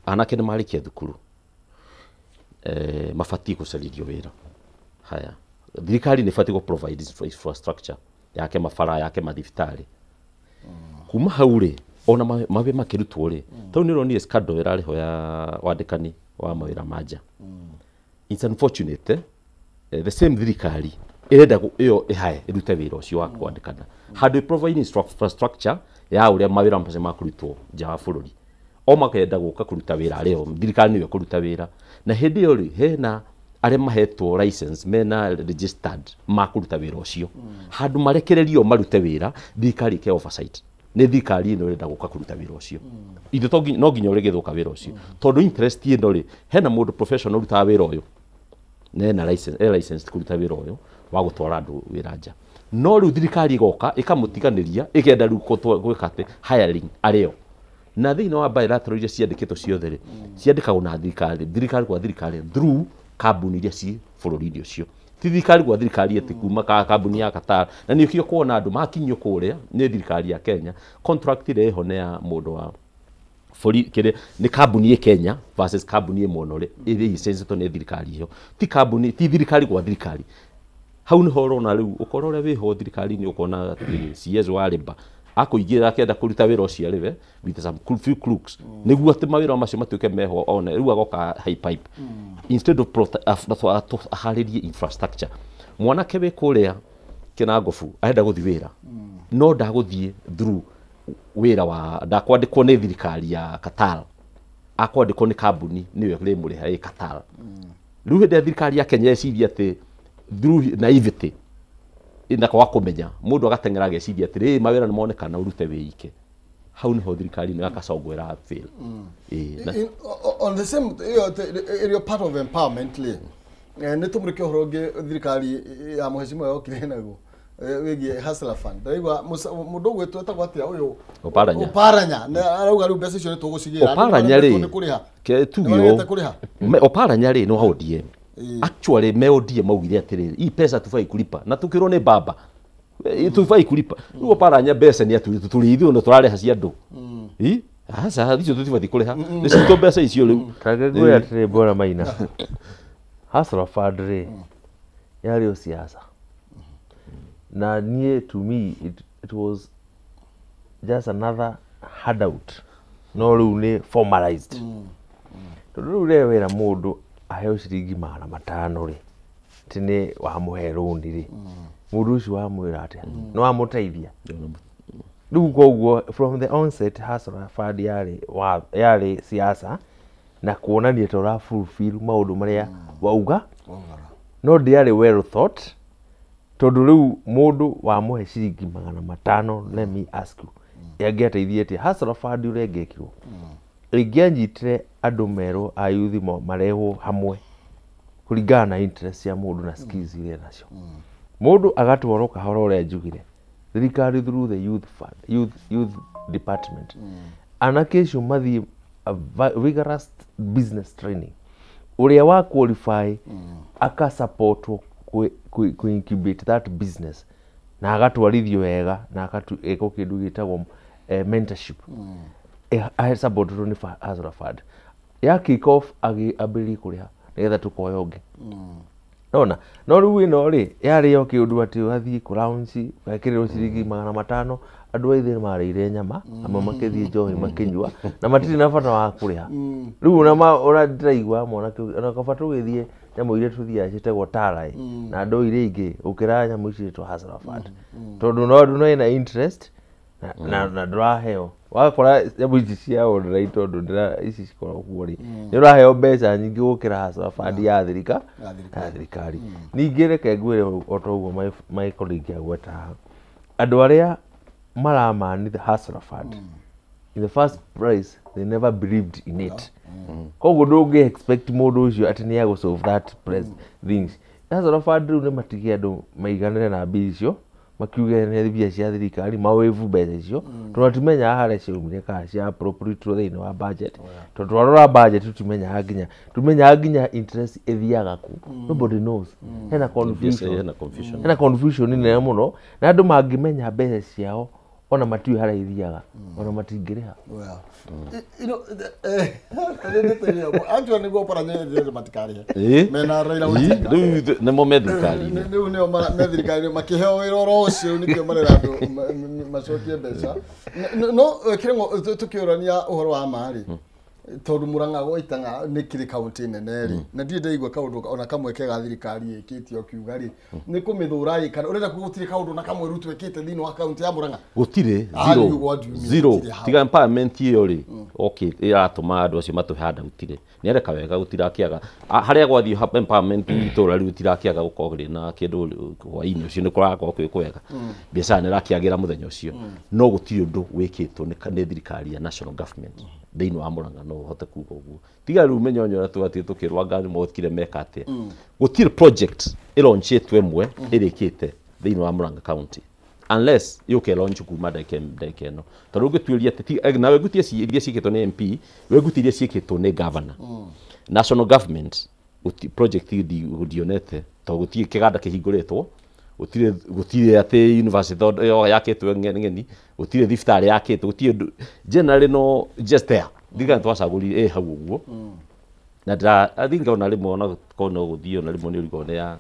anake nĩ marĩkia thukuru, mabatiĩ gũcarĩrio wĩra. Haya, thirikari nĩ ĩbatiĩ gũ provide infrastructure yake, mabara yake, mathibitarĩ. Kuma hau rĩ, ona mawĩra makĩrutwo rĩ, tondũ nĩ ũronire scandal ĩrarĩ ho ya wandĩkani wa mawĩra ma nja. It's unfortunate, the same thirikari ĩrenda ĩyo ĩhae ĩrute wĩra ũcio wa kwandĩkana handũ ĩ provide infrastructure ya ũrĩa mawĩra macio makũrutwo nja wa bũrũri, o makenda gũka kũruta wĩra arĩo thirikari nĩyo ĩkũruta wĩra. Na hĩndĩ ĩyo rĩ, hena arĩa mahetwo license, mena registered makũruta wĩra ũcio, handũ marekererio marute wĩra, thirikari ĩke oversight. Nĩ thirikari ĩno ĩrenda gũka kũruta wĩra ũcio. Ithuĩ no nginya ũrĩgĩthũka wĩra ũcio, tondũ interest ĩno rĩ, hena mũndũ professional ũrutaga wĩra ũyũ na ena license, e license kũruta wĩra ũyũ wa gũtwara andũ wĩra nja. No rĩu thirikari ĩgoka ĩkamũtiganĩria, ĩkenda rĩu gwĩka atĩ hiring arĩo. Na thĩinĩ wa bilateral iria ciandĩkĩtwo ciothe rĩ, ciandĩkagwo na thirikari, thirikari kwa thirikari, through kambuni iria ci bũrũri-inĩ ũcio, ti thirikari kwa thirikari atĩ kuma kambuni ya Qatar. Na nĩkĩo kuona andũ makinyio kũrĩa nĩ thirikari ya Kenya, contract ĩrĩa ĩho nĩ ya mũndũ wa bũrũri kĩrĩa nĩ kambuni ĩ Kenya versus kambuni ĩ mwena ũrĩa ĩrĩ licensed nĩ thirikari ĩyo, ti kambuni, ti thirikari kwa thirikari. Hau nĩho ũrona rĩu ũkora ũrĩa wĩho thirikari-inĩ, ũkona atĩ CS wa Labour akũingĩra akĩenda kũruta wĩra ũcio arĩ we with some few crooks, nĩguo atĩ mawĩra macio matuĩke meho one. Rĩu agoka high pipe instead of aharĩrie infrastructure. Mwanake wĩ kũrĩa Kĩnangobu arenda gũthiĩ wĩra, no ndagũthiĩ through wĩra wa ndakwandĩkwo nĩ thirikari ya Qatar, akwandĩkwo nĩ kambuni nĩyo ĩrĩmũrĩha ĩ Qatar. Rĩu hĩndĩ ĩrĩa thirikari ya Kenya yeciria atĩ through naivety na kwaga kũmenya, mũndũ agateng'era ageciria atĩ rĩ mawĩra nĩ monekana ũrute wĩike, hau nĩho thirikari ĩno yakacongwo ĩra fail. Ĩĩ, On the same ĩyo ĩrĩ part of empowerment rĩ, nĩ tũmũrĩke ũhoro ũngĩ thirikari ya mheshimiwa yokire naguo, wĩgiĩ Hustler Fund. Ndaigua mũndũ ũgwĩtwo etagwo atĩa ũyũ? Oparanya. Oparanya nĩ arauga rĩu mbeca icio nĩ tũgũcigĩra. Oparanya rĩ, nĩ kũrĩha ke tuge Nĩ maregete ũũ. kũrĩha. Oparanya rĩ, nĩ wa ODM. Actually me ODM maugire atĩrĩrĩ, hii pesa tufai kulipa na tukĩrwo nĩ baba, tufai kulipa. Rĩu Oparanya mbeca nĩ atũrĩ tũrĩ ithuĩ no tũrarĩha cia andũ. Ĩ aca, icio tũtibatiĩ kũrĩha, nĩ citũ mbeca icio rĩu. Reke ngwĩre atĩrĩ, bwana Maina, Hustler Fund rĩ, yarĩ o siasa. Na niĩ to me it was just another handout, no rĩu nĩ formalized, tondũ rĩu rĩrĩa wĩra mũndũ aheo ciringi 500 rĩ, atĩ nĩ wamũhe rũni rĩ, mũndũ ũcio wamwĩra atĩa? Nĩ wamũteithia rĩu. Koguo from the onset Hustler Fund yarĩ yarĩ siasa na kuonania ta ũra fulfill maũndũ marĩa wauga, no ndĩarĩ well thought, tondũ rĩu mũndũ wamũhe ciringi 500, let me ask you, angĩateithia atĩa? Hustler Fund ũrĩa ĩngĩekirwo, ĩngĩanyitire andũ merwo a youth marehwo hamwe kũringana na interest cia mũndũ na skills iria nacio, mũndũ agatwarwo kahora ũrĩa njugire, thirikari through the youth fund, youth department, anake acio mathiĩ a vigorous business training, ũrĩa wa qualify akasupportwo kũ incubate that business na agatwarithio wega na akekwo kĩndũ gĩtagwo mentorship, supportwo nĩ Hustler Fund ya kick off, agĩambĩrĩrie kũrĩha nĩgetha tũkoya ũngĩ nona. No rĩu ĩno rĩ, yarĩ o kĩũndũ atĩ ũgathiĩ kũ lounge ũgekĩrĩrwo ciringi 500. Andũ aithĩ marĩire nyama, amwe makĩthiĩ njohi makĩnyua na matirĩ na bata wa kũrĩha. Rĩu ona ona ndĩraigua mwanake, ona kaba tũgĩthiĩ nyamũ iria tũthiaga ciĩtagwo tara ĩ, na andũ iria ingĩ ũkĩra nyamũ ici ciĩtwo Hustler Fund, tondũ no andũ no ĩna interest na ndũraheo. Wakora nyamũ ici cia online, tondũ ndĩra ici cikoragwo kuo rĩ, nĩ ũraheo mbeca nyingĩ gũkĩra Hustler Fund ya thirika Ya thirikari. Ya thirikari. Ningĩ reke ngwĩre, o ta ũguo my colleague agweta haha, andũ arĩa maramanitha Hustler Fund In the first place they never believed in it. Koguo ndũngĩ expect mũndũ ũcio atĩ nĩ agũ solve that things. Hustler Fund rĩu nĩ matige andũ maiganĩre na mbia icio, makiuge nĩ mbia cia thirikari, mawĩvu mbeca icio, tondũ hatimenyaga harĩa ciaumire kana cia appropriate thĩinĩ wa budget, tondũ twarora budget tũtimenyaga nginya, tũmenyaga nginya interest ĩthiaga kũ. Nobody knows. Hena confusion. Hena confusion. Hena confusion nene mũno, na andũ mangĩmenya mbeca ciao ona matiũĩ harĩa ithiaga, ona matingĩrĩha. Well, you know, actually nĩguo paranĩrĩria matikarĩhe. Mena Raila Odinga. Rĩu nĩmo me thirikari-inĩ. Rĩu nĩo me thirikari-inĩ makĩheo wĩra oro ũcio, nĩkĩo marera andũ macokie mbeca. No Kĩrĩng'o, tũkĩũrania ũhoro wa ma rĩ, tondũ Murang'a gwa Itang'a nĩ kĩrĩ kaũntĩ nene rĩ, na ndirĩ ndaigua kaũndũ ona kamwe kega thirikari ĩkĩte ũkiuga rĩ nĩ kũmĩthũra ĩ, kana ũrenda kuga gũtirĩ kaũndũ na kamwe Ruto ĩkĩte thĩinĩ wa kaũntĩ ya Murang'a? Gũtirĩ. Ah, zero. rĩu what do you mean Zero. gũtirĩ hau? Tiga empowerment ĩyo rĩ, okay, ĩratũma andũ acio matũhe handout rĩ, nĩ areka wega, gũtirakĩaga harĩa gwathiĩ empowerment itũra rĩu gũtirakĩaga gũkorwo rĩ na kĩndũ hwainĩ ũcio nĩ kũrakorwo kwĩ kwega, biacara nĩ ĩrakĩagĩra mũthenya ũcio, no gũtirĩ ũndũ wĩkĩtwo nĩ thirikari ya national government thĩinĩ wa Murang'a. No ũhote kuga ũguo, tiga rĩu mĩnyonyo ũrĩa tũgatiĩ tũkĩrwo anga mokire meka atĩa. Gũtirĩ project ĩlaunchĩtwo ĩmwe ĩrĩkĩte thĩinĩ wa Murang'a County, unless yũke launch kuma ndagĩka ĩno, tondũ ũngĩtuĩria atĩ nawe ngutie iria ciĩkĩtwo nĩ MP, we ngutie iria ciĩkĩtwo nĩ governor, national government project ndionete, tondũ gũtirĩ kĩganda kĩhingũrĩtwo, gũtirĩ atĩ university yakĩtwo ng'eni, gũtirĩ thibitarĩ yakĩtwo, gũtirĩ ũndũ generally, no just there thirikari twacagũrire ĩ hau ũguo. Na ndĩra I think ona rĩmwe ona korwo no gũthiĩ, ona rĩmwe nĩ ũrigwo nĩ ya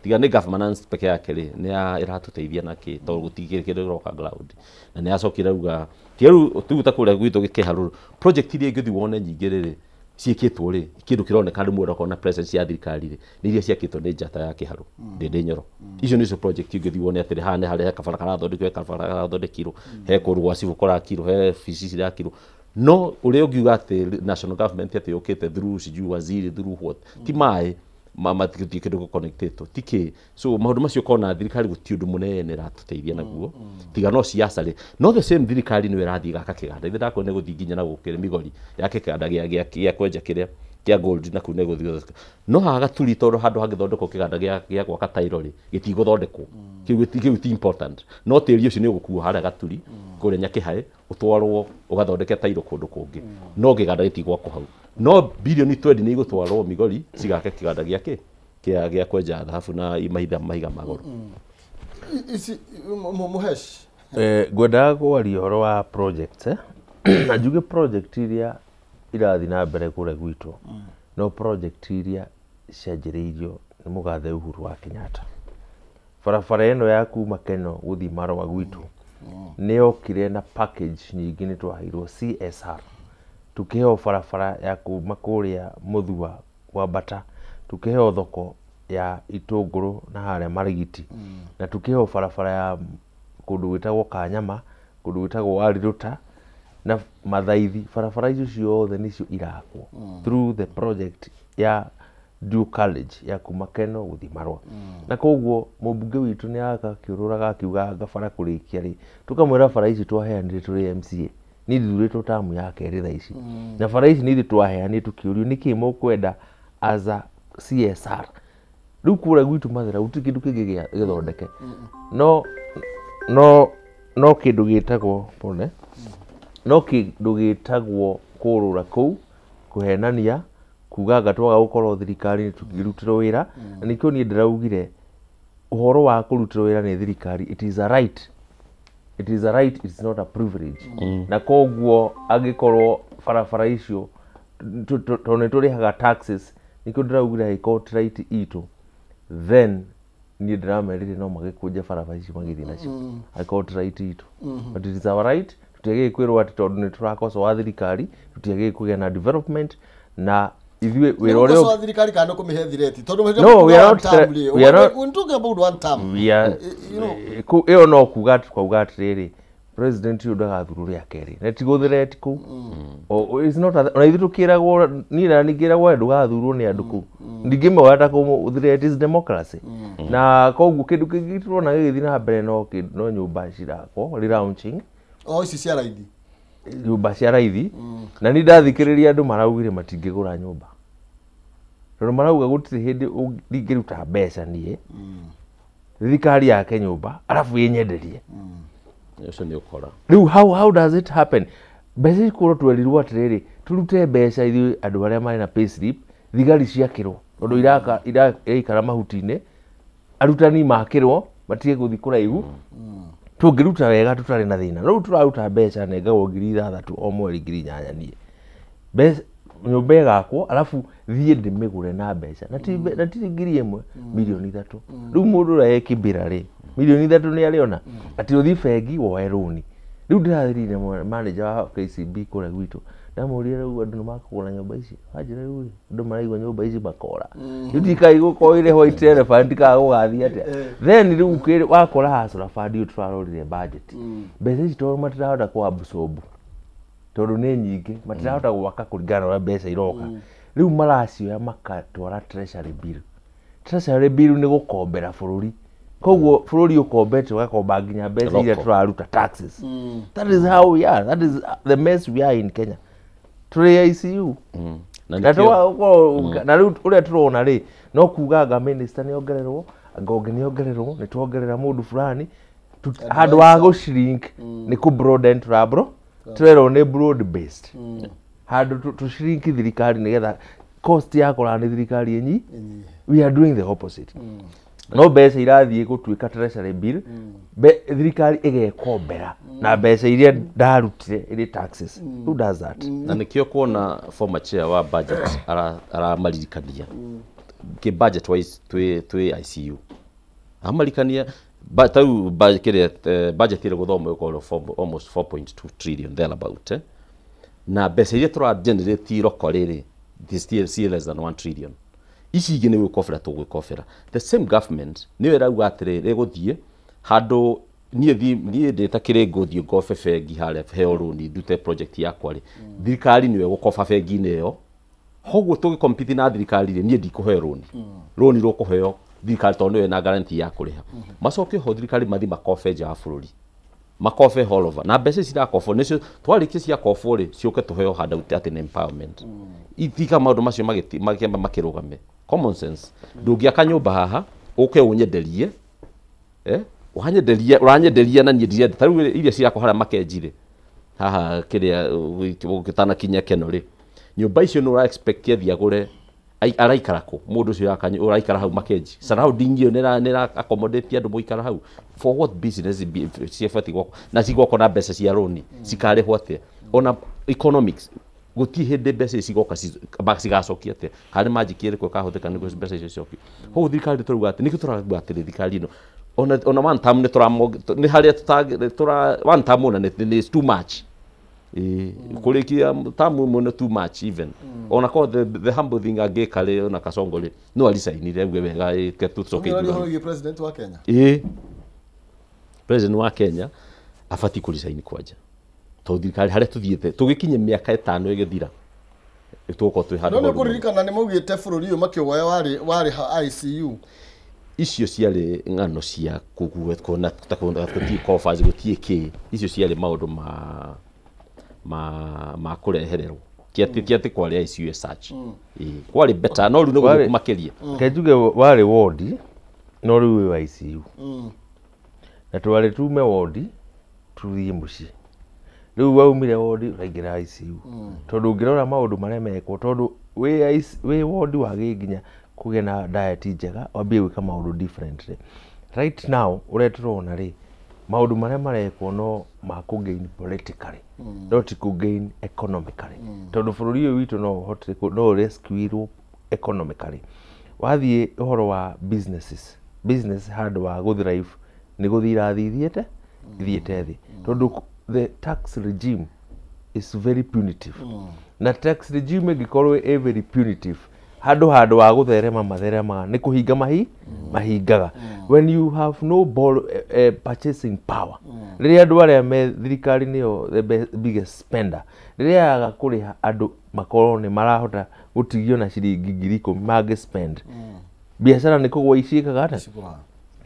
tiga nĩ governance peke yake rĩ, nĩ ya ĩratũteithia na kĩ, tondũ gũtirĩ kĩndũ kĩroka ground. Na nĩ yacokire auga tiga rĩu tugu ta kũrĩa gwitũ Kĩharũrũ, project iria ingĩthiĩ wone nyingĩ rĩrĩ ciĩkĩtwo rĩ, kĩndũ kĩroneka rĩmwe ũrakona presence ya thirikari rĩ, nĩ iria ciakĩtwo nĩ njata ya Kĩharũ Ndĩndĩ Nyoro. Icio nĩcio project ingĩthiĩ wone atĩrĩ, haha nĩ harĩa he kabara karathondekwo, he kabara karathondekirwo, he kũndũ gwa civil kũrakirwo, he obici cirakirwo. No ũrĩa ũngiuga atĩ national government atĩ yũkĩte through sijui waziri, through what, ti maĩ matigũtirĩ kĩndũ gũconnectĩtwo ti kĩ. So maũndũ macio ũkona thirikari gũtirĩ ũndũ mũnene ĩratũteithia naguo, tiga no siasa rĩ. No the same thirikari nĩyo ĩrathiĩ gaka kĩganda, ithe ndakwona nĩ gũthiĩ nginya na gũkĩrĩ Migori yake kĩganda gĩa kwenja kĩrĩa kĩa gold na kũu nĩ gũthiĩ, no haha Gaturi, tondũ handũ hangĩthondekwo kĩganda gĩa gwaka tairo rĩ, gĩtigũthondekwo. Kĩu ti important, no tĩri ũcio nĩ ũgũkuo harĩa Gaturi kũrĩa Nyakĩhaĩ ũtwarwo ũgathondeke tairo kũndũ kũngĩ, no kĩganda gĩtigwakwo hau. No bilioni 20 nĩ igũtwarwo Migori cigake kĩganda gĩa kĩ kĩa kwenja thahabu na mahiga ma goro. Ici Mũhesh. Ngwendaga kwaria ũhoro wa project, na njuge project iria irathiĩ na mbere kũrĩa gwitũ no project iria cianjĩrĩirio nĩ mũgathe Uhuru wa Kenyatta. Barabara ĩno ya kuma Keno gũthiĩ Marũa gwitũ nĩ yokire na package nyingĩ, nĩ twaheirwo CSR, tukĩheo barabara ya kuma kũrĩa Mũthua kwambata, tukĩheo thoko ya itũngũrũ na harĩa Marigiti, na tukĩheo barabara ya kũndũ gwĩtagwo Kanyama, kũndũ gwĩtagwo Warirũta na Mathaithi. Barabara icio ciothe nĩcio irakwo through the project ya dual carriage ya kuma Keno gũthiĩ Marũa. Na koguo mũmbunge witũ nĩ agakĩũrũraga akiuga anga bara kũrĩkia rĩ, tũkamwĩra bara ici twaheanire tũrĩ MCA, niĩ ndithurĩtwo tamu ya kerĩ thaa ici, na bara ici nĩ ithuĩ twaheanire tũkĩũrio nĩkĩ mũkwenda as a CSR. Rĩu kũrĩa gwitũ Mathĩra gũtirĩ kĩndũ kĩngĩ gĩthondeke no kĩndũ gĩtagwo pole, no kĩndũ gĩtagwo kũrũra kũu kũhenania kuga anga twaga gũkorwo thirikari tũkĩrutĩrwo wĩra. Na nĩkĩo niĩ ndĩraugire ũhoro wa kũrutĩrwo wĩra nĩ thirikari, it is a right, it is a right, it is not a privilege. Na koguo angĩkorwo barabara icio tondũ nĩ tũrĩhaga taxes, nĩkĩo ndĩraugire angĩkorwo ti right itũ, then niĩ ndĩramerire no magĩkũnje barabara icio magĩthiĩ nacio angĩkorwo ti right itũ. But it is our right. Tũtiagĩrĩire kwĩrwo atĩ tondũ nĩ tũrakocoa thirikari tũtiagĩrĩire kũgĩa na development na ithuĩ wĩra ũrĩa Ũrĩa thirikari kana nĩ kũmĩhe thireti, tondũ No, we are not we are not- we talking about one term. We are, You know. Ĩyo no kuga twauga atĩrĩrĩ, president ũyũ ndagathurwo rĩa kerĩ na ti gũthireti kũu. It's not ona ithuĩ tũkĩragwo, niĩ na ningĩragwo we ndũgathurwo nĩ andũ kũu, ndingĩmenya ta kũ threat is democracy. Na koguo kĩndũ kĩngĩ tũrona gĩgĩthiĩ na mbere no nyũmba cirakwo relaunching. O ici cia raithi. Nyũmba cia raithi na ni ndathikĩrĩria andũ maraugire matingĩgũra nyũmba tondũ marauga gũtirĩ hĩndĩ ingĩruta mbeca niĩ thirikari yake nyũmba arabu ĩnyenderie. Ũcio nĩ ũkora. Rĩu how does it happen? Mbeca ici twerirwo atĩrĩrĩ tũrute mbeca ithuĩ andũ arĩa marĩ na payslip thigari ciakĩrwo tondũ iraikara mahuti-inĩ, arutani makĩrwo matige gũthiĩ kũraihu, tũngĩruta wega tũtarĩ na thĩna. Rĩu tũraruta mbeca nengagwo 6,000 o mweri 8,000 niĩ. Mbeca nyũmba ĩgakwo arabu thiĩ ndĩmĩgũre na mbeca na ti 1,000 3 million. Rĩu mũndũ ũrĩa e Kibera rĩ 3 million nĩ arĩona atĩ ũthiĩ bengi woe rũni. Rĩu ndĩrathirire manager wa KCB kũrĩa gwitũ ndamũria rĩu andũ nĩ makũgũra nyũmba ici, anjĩra rĩu andũ maraigua nyũmba ici makora rĩu ndikai gũkorwo ĩrĩ white elephant kana gũgathiĩ atĩa. Then rĩu wakora Hustler Fund ũyũ tũrarorire budget mbeca ici tondũ matirahota kũ absorb tondũ nĩ nyingĩ matirahota gwaka kũringana na ũrĩa mbeca iroka. Rĩu maracioya makatwara treasury bill. Treasury bill nĩ gũkombera bũrũri, koguo bũrũri ũkombete ũgakomba nginya mbeca iria tũraruta taxes. That is how we are, that is the mess we are in Kenya. Tũrĩ ICU na rĩu ũrĩa tũrona rĩ no kuga anga minister nĩ ongererwo, anga ũngĩ nĩ ongererwo, nĩ tuongerera mũndũ fulani handũ wa gũ shrink nĩ kũ broaden tũrabro tũrerwo nĩ broad based handũ tũ shrink thirikari nĩgetha cost ya kũrana nĩ thirikari ĩnyi. We are doing the opposite. No mbeca irathiĩ gũtuĩka treasury bill, thirikari ĩgekombera na mbeca iria ndarutire ĩrĩ taxes. Who does that? Na nĩkĩo kuona former chair wa budget aramaririkania kĩ budget wise twĩ ICU amaririkania tau kĩrĩa budget ĩrĩ gũthoma ĩgũkorwo almost 4.2 trillion thereabout, na mbeca iria tũra generate roko rĩrĩ still less than 1 trillion. Ici ingĩ nĩ gwĩkobera tũgwĩkobera. The same government nĩyo ĩrauga atĩrĩ ĩgũthiĩ handũ niĩ ndĩ ta kĩrĩngũ thiĩ ngobe bengi harĩa heo rũni ndute project yakwa rĩ, thirikari nĩyo ĩgũkoba bengi-inĩ ĩyo. Koguo tũgĩcompete na thirikari rĩ, niĩ ndikũheo rũni, rũni rũkũheo thirikari tondũ nĩyo ĩna guarantee ya kũrĩha. Macoke ho thirikari mathiĩ makobe nja wa bũrũri, makobe all over, na mbeca ici irakobwo nĩcio twarĩkia ciakobwo rĩ ciũke tũheo handout atĩ nĩ empowerment. Itiga maũndũ macio makĩamba makĩrũgame. Common sense, ndũngĩaka nyũmba haha ũke ũnyenderie, ũranyenderia ũranyenderia na niĩ ndirenda. Ta rĩu iria cirakwo harĩa Makenji rĩ, haha kĩrĩa ũgĩtanakinya Keno rĩ, nyũmba icio nĩ ũra expect athiĩ agũre araikara kũ mũndũ ũcio ũraikara hau Makenji? Surrounding ĩyo nĩ accommodate andũ mũikara hau for what business ciabatiĩ gwakwo na cigwakwo na mbeca cia rũni cikarĩhwo atĩa? Ona economics gũtirĩ hĩndĩ mbeca ici cigoka cigacokia atĩa, kana nĩ magic ĩrĩkũ ĩkahũthĩka nĩguo mbeca icio icokio. Koguo thirikari tũrauga atĩ nĩkĩo tũrauga atĩrĩ thirikari ĩno ona one term nĩ nĩ harĩa tũra one term ona nĩ too much. Kũrĩkia term ĩmwe nĩ too much even. Ona korwo the humble thing angĩka rĩ ona Kasongo rĩ no aricainire auge wega reke tũcoke ithurano. President wa Kenya. President wa Kenya abatiĩ kũricaini kwanja tondũ thirikari harĩa tũthiĩte tũgĩkinye mĩaka 5 ĩgĩthira tũgũkorwo twĩ handũ. No nĩ ũkũririkana nĩ maugĩte bũrũri ũyũ makĩwoya warĩ ICU. Icio ciarĩ ng'ano cia kuona ta gũtirĩ coffers gũtirĩ kĩ, icio ciarĩ maũndũ ma kũrehererwo ti atĩ kwarĩ ICU as such. Kwarĩ better no rĩu nĩ gũthũku makĩria. Kenjuge warĩ wodi no rĩu wĩ ICU na twarĩ tume wodi tũthiĩ mũciĩ. Rĩu waumire wodi ũraingĩra ICU tondũ ũngĩrora maũndũ marĩa mekwo tondũ wĩ wodi wagĩ nginya kũgĩa na diet njega wambie gwĩka maũndũ differently. Right now ũrĩa tũrona rĩ maũndũ marĩa marekwo no ma kũ gain politically no ti kũ gain economically tondũ bũrũri ũyũ witũ no ũhote no rescue economically. Wathiĩ ũhoro wa businesses, business handũ wa gũ thrive nĩ gũthiĩ irathiĩ ithiĩte thĩ tondũ the tax regime is very punitive. Na tax regime ĩngĩkorwo ĩ very punitive handũ wa gũtherema matheremaga nĩ kũhinga mahingaga. When you have no ball, purchasing power, rĩrĩa andũ arĩa me thirikari nĩyo the biggest spender, rĩrĩa yaga kũrĩha andũ makorwo nĩ marahota gũtigio na ciringi 10,000 mangĩ spend, biacara nĩ kũgwa iciĩkaga atĩa?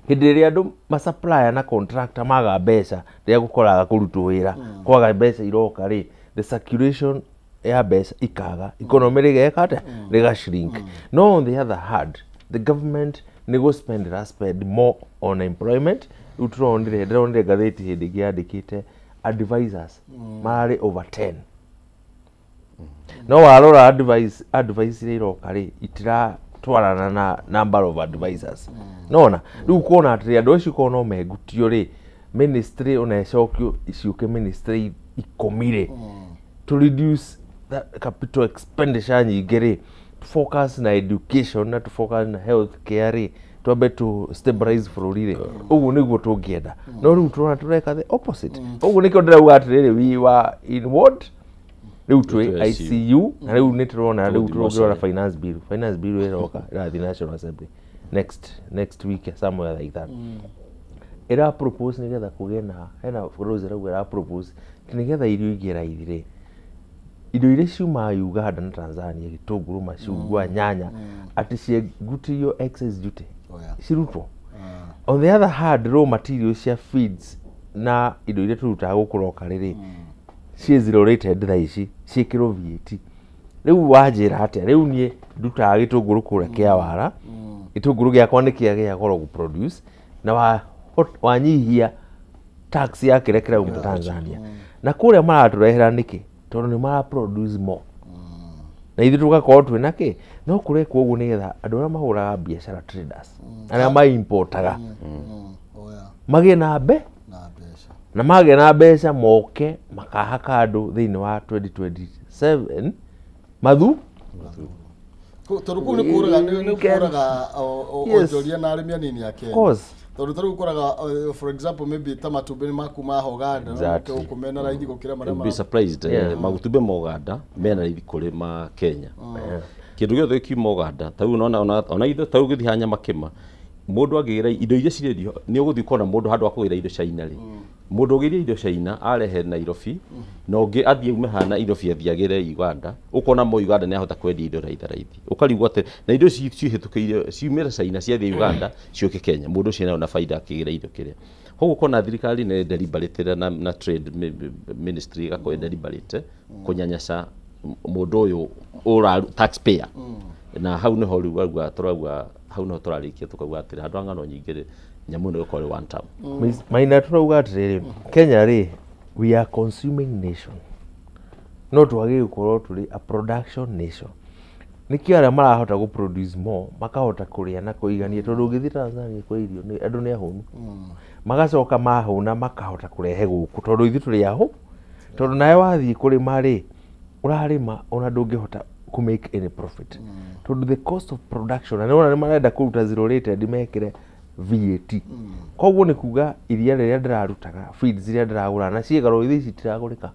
Hĩndĩ ĩrĩa andũ ma-supplier na contractor maga mbeca rĩrĩa gũkoraga kũrutwo wĩra, kwaga mbeca iroka rĩ, the circulation ya mbeca ikaga, economy rĩgeka atĩa? Rĩga shrink. No on the other hand, the government nĩ gũ spend ĩra spend more on employment. Rĩu tũronire, ndĩronire ngathĩti hĩndĩ ĩngĩ yandĩkĩte advisors mararĩ over 10, no warora advice iria iroka rĩ, itiratwarana na number of advisors. Nona rĩu kuona atĩrĩ, andũ acio korwo no megutio rĩ, ministry ona ĩcokio ciũke ministry 10 rĩ, to reduce that capital expenditure nyingĩ rĩ, focus na education na to focus na health care rĩ, twambe to stabilize bũrũri rĩ, ũguo nĩguo tũngĩenda. No rĩu tũrona tũreka the opposite. Ũguo nĩkĩo ndĩrauga atĩrĩrĩ, we were in ward, rĩu twĩ Twĩ ICU, na rĩu nĩ tũrona rĩu Tũgũthiĩ tũngĩrora mortuary. Finance bill ĩroka, ĩrathiĩ National Assembly next week, somewhere like that. Ĩra propose nĩgetha kũgĩe na hena Rose ĩrauga ĩra propose atĩ nĩgetha irio igĩe raithi rĩ, indo iria ciumaga Uganda na Tanzania, gĩtũngũrũ, macungwa, nyanya, atĩ ciengutĩrio excise duty. Oh, yeah. Cirutwo. On the other hand, raw materials cia feeds na indo iria tũrutaga gũkũ locally rĩ, ciĩ zero rated thaa ici, ciĩkĩrwo VAT. Rĩu wanjĩra atĩa? Rĩu niĩ ndutaga gĩtũngũrũ kũrĩa kĩawara, gĩtũngũrũ gĩakwa nĩ kĩagĩa goro gũ-produce na wanyihia tax ya kĩrĩa kĩrauma Tanzania na kũrĩa maratũrehera nĩkĩ? Tondũ nĩ mara produce more na ithuĩ tũgakorwo twĩna kĩ. No kũrekwo ũguo nĩgetha andũ arĩa mahũraga biacara, traders arĩa maimportaga, Oh, yeah. magĩe na mbe Na mbeca. Na magĩa na mbeca moke makahaka andũ thĩinĩ wa 2027 mathu. Tondũ kũu nĩ kũraga nĩ kũraga Yes. onjoria na arĩmi anini a Kenya. Of course. Tondũ ta rĩu ũkoraga, for example, maybe ta matumbĩ nĩ makuma Uganda, no gũkũ mena raithi gũkĩra marĩa You'll be surprised, magutumbĩ ma Uganda mena raithi kũrĩ ma Kenya. Kĩndũ gĩothe gĩkiuma Uganda ta rĩu ũnona ona ithuĩ ta rĩu ũgĩthiĩ haha Nyamakĩma, mũndũ angĩgĩra indo iria cirendio, nĩ ũgũthiĩ ũkona mũndũ handũ ha kũgĩra indo China rĩ, mũndũ ũgĩrire indo China arehe Nairobi, na ũngĩ athiĩ ume haha Nairobi athiĩ agĩre Uganda, ũkona mo Uganda nĩ ahota kwendia indo raithi raithi, ũkarigwo atĩ na indo ici cihĩtũkĩire ciumĩre China ciathiĩ Uganda ciũke Kenya, mũndũ ũcio nĩarona baida akĩgĩra indo kĩrĩa. Koguo ũkona thirikari nĩ deliberate na trade ministry ĩgakorwo ĩ deliberate kũnyanyaca mũndũ ũyũ ũra taxpayer, na hau nĩho rĩu auga tũrauga, hau nĩho tũrarĩkia tũkauga atĩrĩ, handũ ha ng'ano nyingĩ rĩ, nyamũ ĩno ĩgũkorwo ĩrĩ one term. Maina, tũrauga atĩrĩrĩ, Kenya rĩ, we are consuming nation, no twagĩrĩire gũkorwo tũrĩ a production nation. Nĩkĩo arĩa marahota gũ produce more makahota kũrĩa na kũigania, tondũ ũngĩthiĩ Tanzania kwa irio nĩ andũ nĩ ahũnu, magacoka mahũna makahota kũrehe gũkũ, tondũ ithuĩ tũrĩ ahũ. Tondũ nawe wathiĩ kũrĩma rĩ, ũrarĩma ona ndũngĩhota kũ make any profit, tondũ the cost of production, na nĩwona nĩ marenda kũruta zero rated mekĩre VAT. Koguo nĩ kuga iria rĩrĩa ndĩrarutaga, feeds iria ndĩragũra na ciĩ goro ithe ici itiragũrĩka,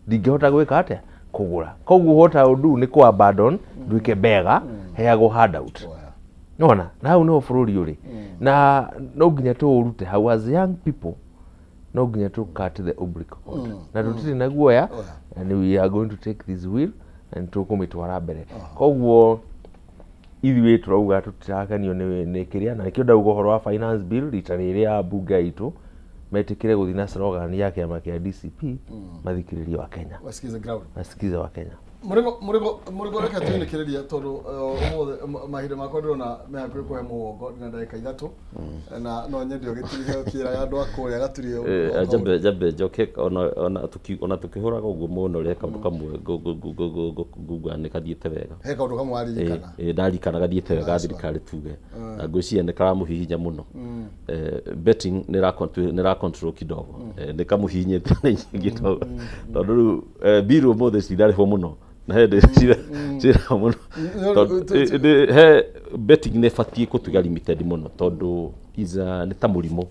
ndingĩhota gwĩka atĩa? Kũgũra. Koguo what I will do nĩ kũ abandon, nduĩke bega heagwo handout. Nona na hau nĩho bũrũri ũrĩ, na no nginya tũũrute hau. As young people, no nginya tũ cut the umbilical cord, na tũtirĩ na guoya, and we are going to take this wheel na nĩ tũkũmĩtwara mbere. Koguo ithuĩ tũrauga tũtirakenio nĩ kĩrĩa, na nĩkĩo ndauga ũhoro wa finance bill rita rĩrĩ ya mbunge itũ metĩkĩre gũthiĩ na slogan ya kĩama kĩa DCP, mathikĩrĩrie wa Kenya. Wasikize ground. Masikize wa Kenya. Mũrigo, mũrigo, mũrigo, reke twinĩkĩrĩria tondũ ũmũthĩ mahinda makwa ndĩrona me hakuhĩ kũhe mũgongo, ndĩna ndagĩka 3 na no nyende ũgĩtirĩhe ũkĩraga andũ a kũrĩa gaturie. Njambe njoke ona tukĩhũraga ũguo mũno rĩ, kaũndũ kamwe nguga nĩ kathiĩte wega. He kaũndũ kamwe waririkana? Ĩ, ndarikana gathiĩte wega thirikari tuge, na ngwĩciria nĩ karamũhihinya mũno. Betting nĩ ĩra control kidogo. Nĩ kamũhihinyĩte na inyuĩ kidogo, tondũ rĩu bill ũmũthĩ citirarĩhwo mũno na he cirarĩhwo mũno. Tondũ, he betting nĩ ĩbatiĩ gũtuĩka limited mũno, tondũ nĩ ta mũrimũ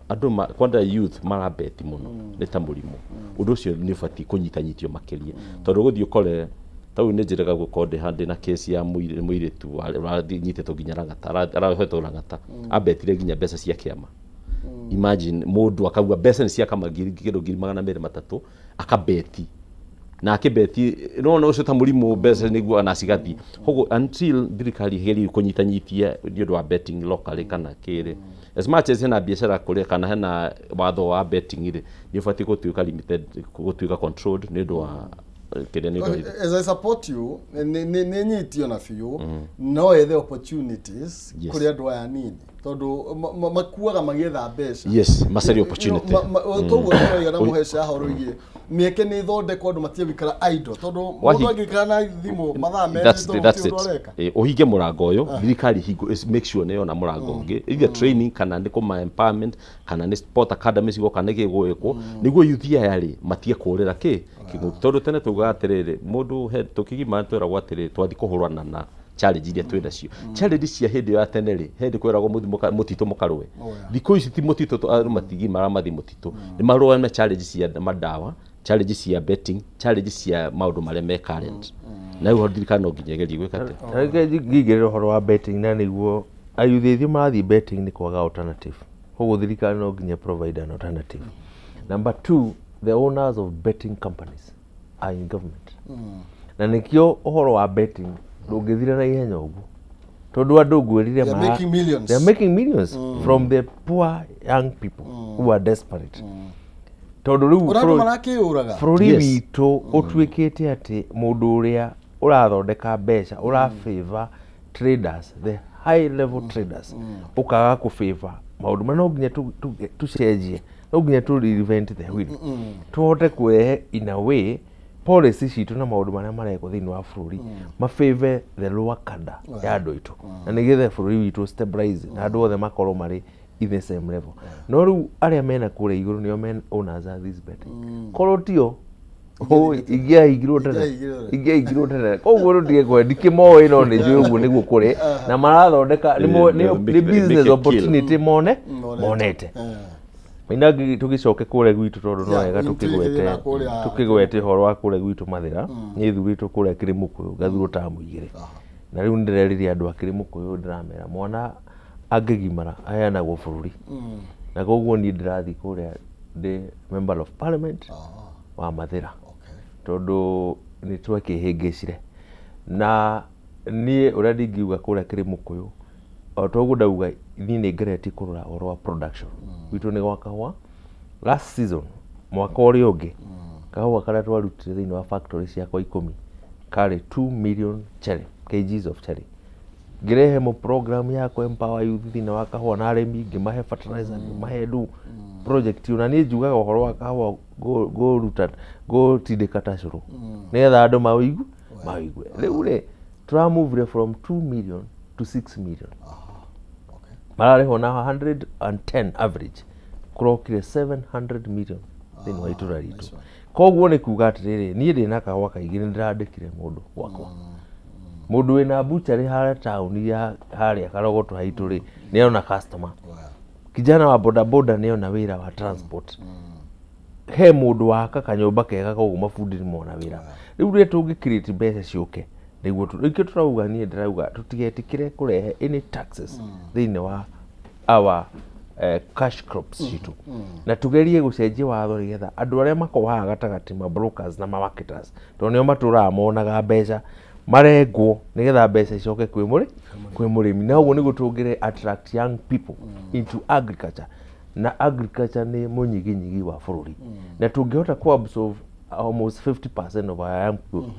andũ kwanda youth marabeti mũno, nĩ ta mũrimũ. Ũndũ ũcio nĩ ũbatiĩ kũnyitanyitio makĩria, tondũ ũgũthiĩ ũkore tau nĩ njĩrĩga gũkorwo ndĩ handĩ na kesi ya mũirĩtu ũranyitĩtwo nginya Lang'ata, arahetwo Lang'ata, abetire nginya mbeca cia kĩama. Imagine mũndũ akauga mbeca nĩ cia kama ngiri kĩndũ 200,000, akabeti na akĩbeti no ũcio ta mũrimũ, mbeca nĩguo ona cigathiĩ. Koguo until thirikari ĩgerie kũnyitanyitia nĩ ũndũ wa betting locally kana kĩrĩ. As much as hena biacara kũrĩa kana hena watho wa betting rĩ, nĩ ũbatiĩ gũtuĩka limited, gũtuĩka controlled nĩ ũndũ wa kĩrĩa nĩ ũndũ. As I support you, nĩ nyitio na biũ, no ethe opportunities kũrĩ andũ aya nini, tondũ makuaga magĩetha mbeca. Yes, macarie opportunity. Toguo tũraiga na mũhece haha ũrũigie mĩeke nĩ ĩthondekwo, andũ matige gũikara idle, tondũ mũndũ angĩikara na thimũ mathaa merĩ tondũ That's gũtirĩ it. ũndũ areka. Ũhinge mũrango ũyũ, thirikari hingo make sure nĩ yona mũrango ũngĩ, either training kana nĩ kũma empowerment kana nĩ sport academy cigoka, nĩ gĩgwĩkwo nĩguo youth aya rĩ matige kũrĩra kĩ kĩng'ũki. Tondũ tene tugaga atĩrĩrĩ, mũndũ he tũkĩgimara tweragwo atĩrĩrĩ, twathi kũhũrana na challenge iria twĩ nacio, challenge cia hĩndĩ ĩyo ya tene rĩ, hĩndĩ kwĩragwo mũthi mũtitũ mũkarũe. Thikũ ici ti mũtitũ, andũ matigimara mathi mũtitũ, nĩ marũa na challenge cia madawa, challenge cia betting, challenge cia maũndũ marĩa me current, na rĩu thirikari no nginya ĩgerie gwĩka atĩa. Reke ngĩingĩrĩra ũhoro wa betting, na nĩguo ayuthi aingĩ marathiĩ betting nĩ kwaga alternative, koguo thirikari no nginya provide an alternative. Number two, the owners of betting companies are in government, na nĩkĩo ũhoro wa betting ndũngĩthira na ihenya ũguo, tondũ andũ ngwĩrire They are making millions. They are making millions from the poor young people who are desperate, tondũ rĩu Ũrĩa andũ marakĩũraga. Bũrũri witũ ũtuĩkĩte atĩ mũndũ ũrĩa ũrathondeka mbeca ũra favor traders, the high level traders, ũkaga kũ favor maũndũ ma no nginya tũcenjie, no nginya tũ reinvent the wheel, tũhote kũrehe in a way policy citũ na maũndũ marĩa marekwo thĩinĩ wa bũrũri ma favor the lower cadre ya andũ aitũ, na nĩgetha bũrũri witũ stabilize na andũ othe makorwo marĩ in the same level. No rĩu arĩa mena kũrĩa igũrũ nĩo men owners of this betting, korwo tio ingĩahingirwo tene. Ingĩahingirwo tene. Ingĩahingirwo tene. Koguo rĩu ndige ndikĩmoĩ, no nĩ njũĩ ũguo nĩguo kũrĩ na marathondeka nĩ business make a kill. opportunity mone Monete. monete. Maina tũgĩcoke kũrĩa gwitũ, tondũ no Yeah, wega tũgĩthiĩ na kũrĩa- tũkĩgwete ũhoro wa kũrĩa gwitũ Mathĩra. Niĩ thurĩtwo kũrĩa Kĩrĩmũkũyũ, ngathurwo tamu 2, na rĩu nĩndĩrerire andũ a Kĩrĩmũkũyũ, ndĩramera mwana angĩgimara aheanagwo bũrũri, na koguo niĩ ndĩrathiĩ kũrĩa ndĩ member of parliament wa Mathĩra, tondũ nĩ twekĩhĩngĩcire. Na niĩ ũrĩa ndingiuga kũrĩa Kĩrĩmũkũyũ, o toguo ndauga, niĩ nĩ ngeretie kũrora ũhoro wa production gwitũ nĩ gwa kahũa. Last season, mwaka ũrĩa ũngĩ, kahũa karĩa twarutire thĩinĩ wa factory ciakwa 10 karĩ 2 million cherry kgs of cherry. Ngĩrehe mo program ya kũ empower youth thĩinĩ wa kahũa na arĩmi, ngĩmahe fertilizer, ngĩmahe ndu project. Ona niĩ njugaga ũhoro wa kahũa ngũruta ngũtindĩka ta cũrũ nĩgetha andũ mawĩigue. Rĩu rĩ tũramuvire from 2 million to 6 million, mararĩhwo na 110 average, kũrokire 700 million thĩinĩ wa itũra ritũ. Koguo nĩ kuga atĩrĩrĩ, niĩ ndĩna kahũa kaingĩ, nĩ ndĩrandĩkire mũndũ gwakwa, mũndũ wĩna butchery harĩa taũni ya harĩa Karogoto haitũ rĩ, nĩona customer, kijana wa bodaboda nĩona wĩra wa transport, he mũndũ waka kanyũmba kega, koguo mabundi nĩ mona wĩra. Rĩu rĩrĩa tũngĩ create mbeca ciũke nĩguo nĩkĩo tũrauga, niĩ ndĩrauga tũtigetĩkĩre kũrehe any taxes thĩinĩ wa our cash crops citũ, na tugerie gũcenjia watho nĩgetha andũ arĩa makoragwo haha gatagatĩ, ma brokers na ma marketers, tondũ nĩo matũraga monaga mbeca, marengwo nĩgetha mbeca icoke kwĩ mũrĩmi. Na ũguo nĩguo tũngĩre attract young people into agriculture, na agriculture nĩ mũnyiginyigi wa bũrũri, na tũngĩhota ku absorb almost 50% of our young people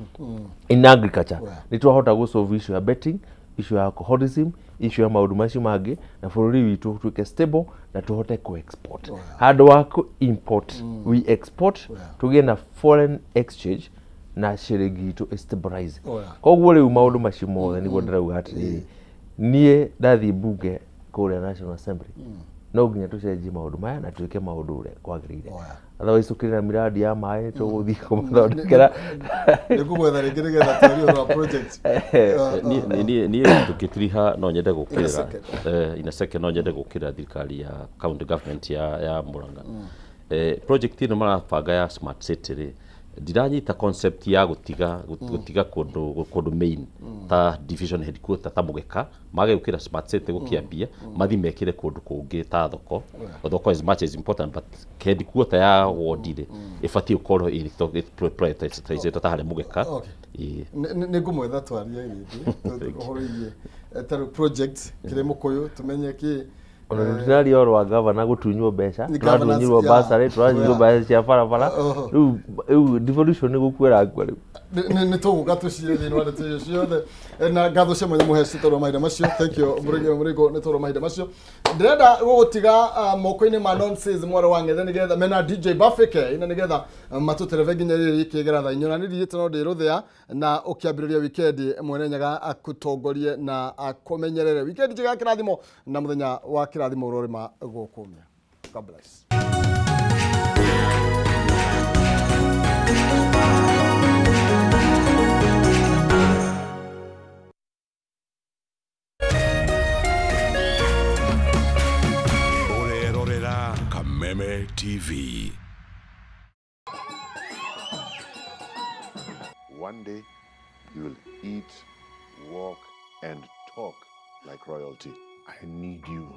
in agriculture, nĩ twahota gũ solve issue ya betting, issue ya alcoholism, issue ya maũndũ macio mangĩ, na bũrũri witũ ũtuĩke stable na tũhote ku export handũ wa ku import. We export, tũgĩe na foreign exchange na ciringi itũ ĩ stabilize. Koguo rĩu maũndũ macio mothe nĩguo ndĩrauga atĩrĩrĩ, niĩ ndathiĩ mbunge kũrĩa National Assembly, no nginya tũcenjie maũndũ maya na twĩke maũndũ ũrĩa kwagĩrĩire. Otherwise tũkĩrĩ na miradi ya maĩ tũgũthiĩ kũmathondekera. Nĩ ngũgwetha rĩngĩ nĩgetha twarie ũhoro wa project. Niĩ tũkĩtiriha no nyende gũkĩrĩra second. In a second, no nyende gũkĩrĩra thirikari ya county government ya Murang'a. Project ĩno marabanga ya smart city rĩ, ndiranyita concept ya gũtiga kũndũ main ta division headquarter ta Mũgeka, mage gũkĩra smart city gũkĩambia, mathi mekĩre kũndũ kũngĩ ta thoko. Thoko as much as important, but headquarter ya ward rĩ, ĩbatiĩ gũkorwo ĩrĩ ta harĩa Mũgeka. Ĩĩ. Nĩ ngũmwetha twarie rĩngĩ ũhoro wĩgiĩ ta rĩu project kĩrĩ mũkũyũ, tũmenye kĩ Ona tũtiraria ũhoro wa gavana gũtunywo mbeca, Ni governors, tũratunyirwo yeah. basarĩ, tũratunyirwo Yeah. mbeca cia barabara. Oh. Rĩu devolution nĩ gũkua ĩrakua rĩu. Nĩ tũgũka tũcire thĩinĩ wa ndeto icio ciothe. Na ngatho cia mwanya mũhe tondũ wa mahinda macio. Thank you Mũrĩgo nĩ tondũ wa mahinda macio. Ndĩrenda gũgũtiga moko-inĩ ma Nonsense mwarĩ wa Ng'ethe nĩgetha mena DJ Bafike ina nĩgetha matũterebe nginya rĩrĩ rĩkĩgera thaa inya. Na niĩ ndigĩte no ndĩrũthĩa na ũkĩambĩrĩria wikendi mwene Nyaga akũtongorie na akũmenyerere. Wikendi njega ya kĩrathimo na mũthenya wa kĩrathimo ũrorĩma gũkũmia. God bless. Ũrerorera Kameme TV. One day, you will eat, walk, and talk like royalty. I need you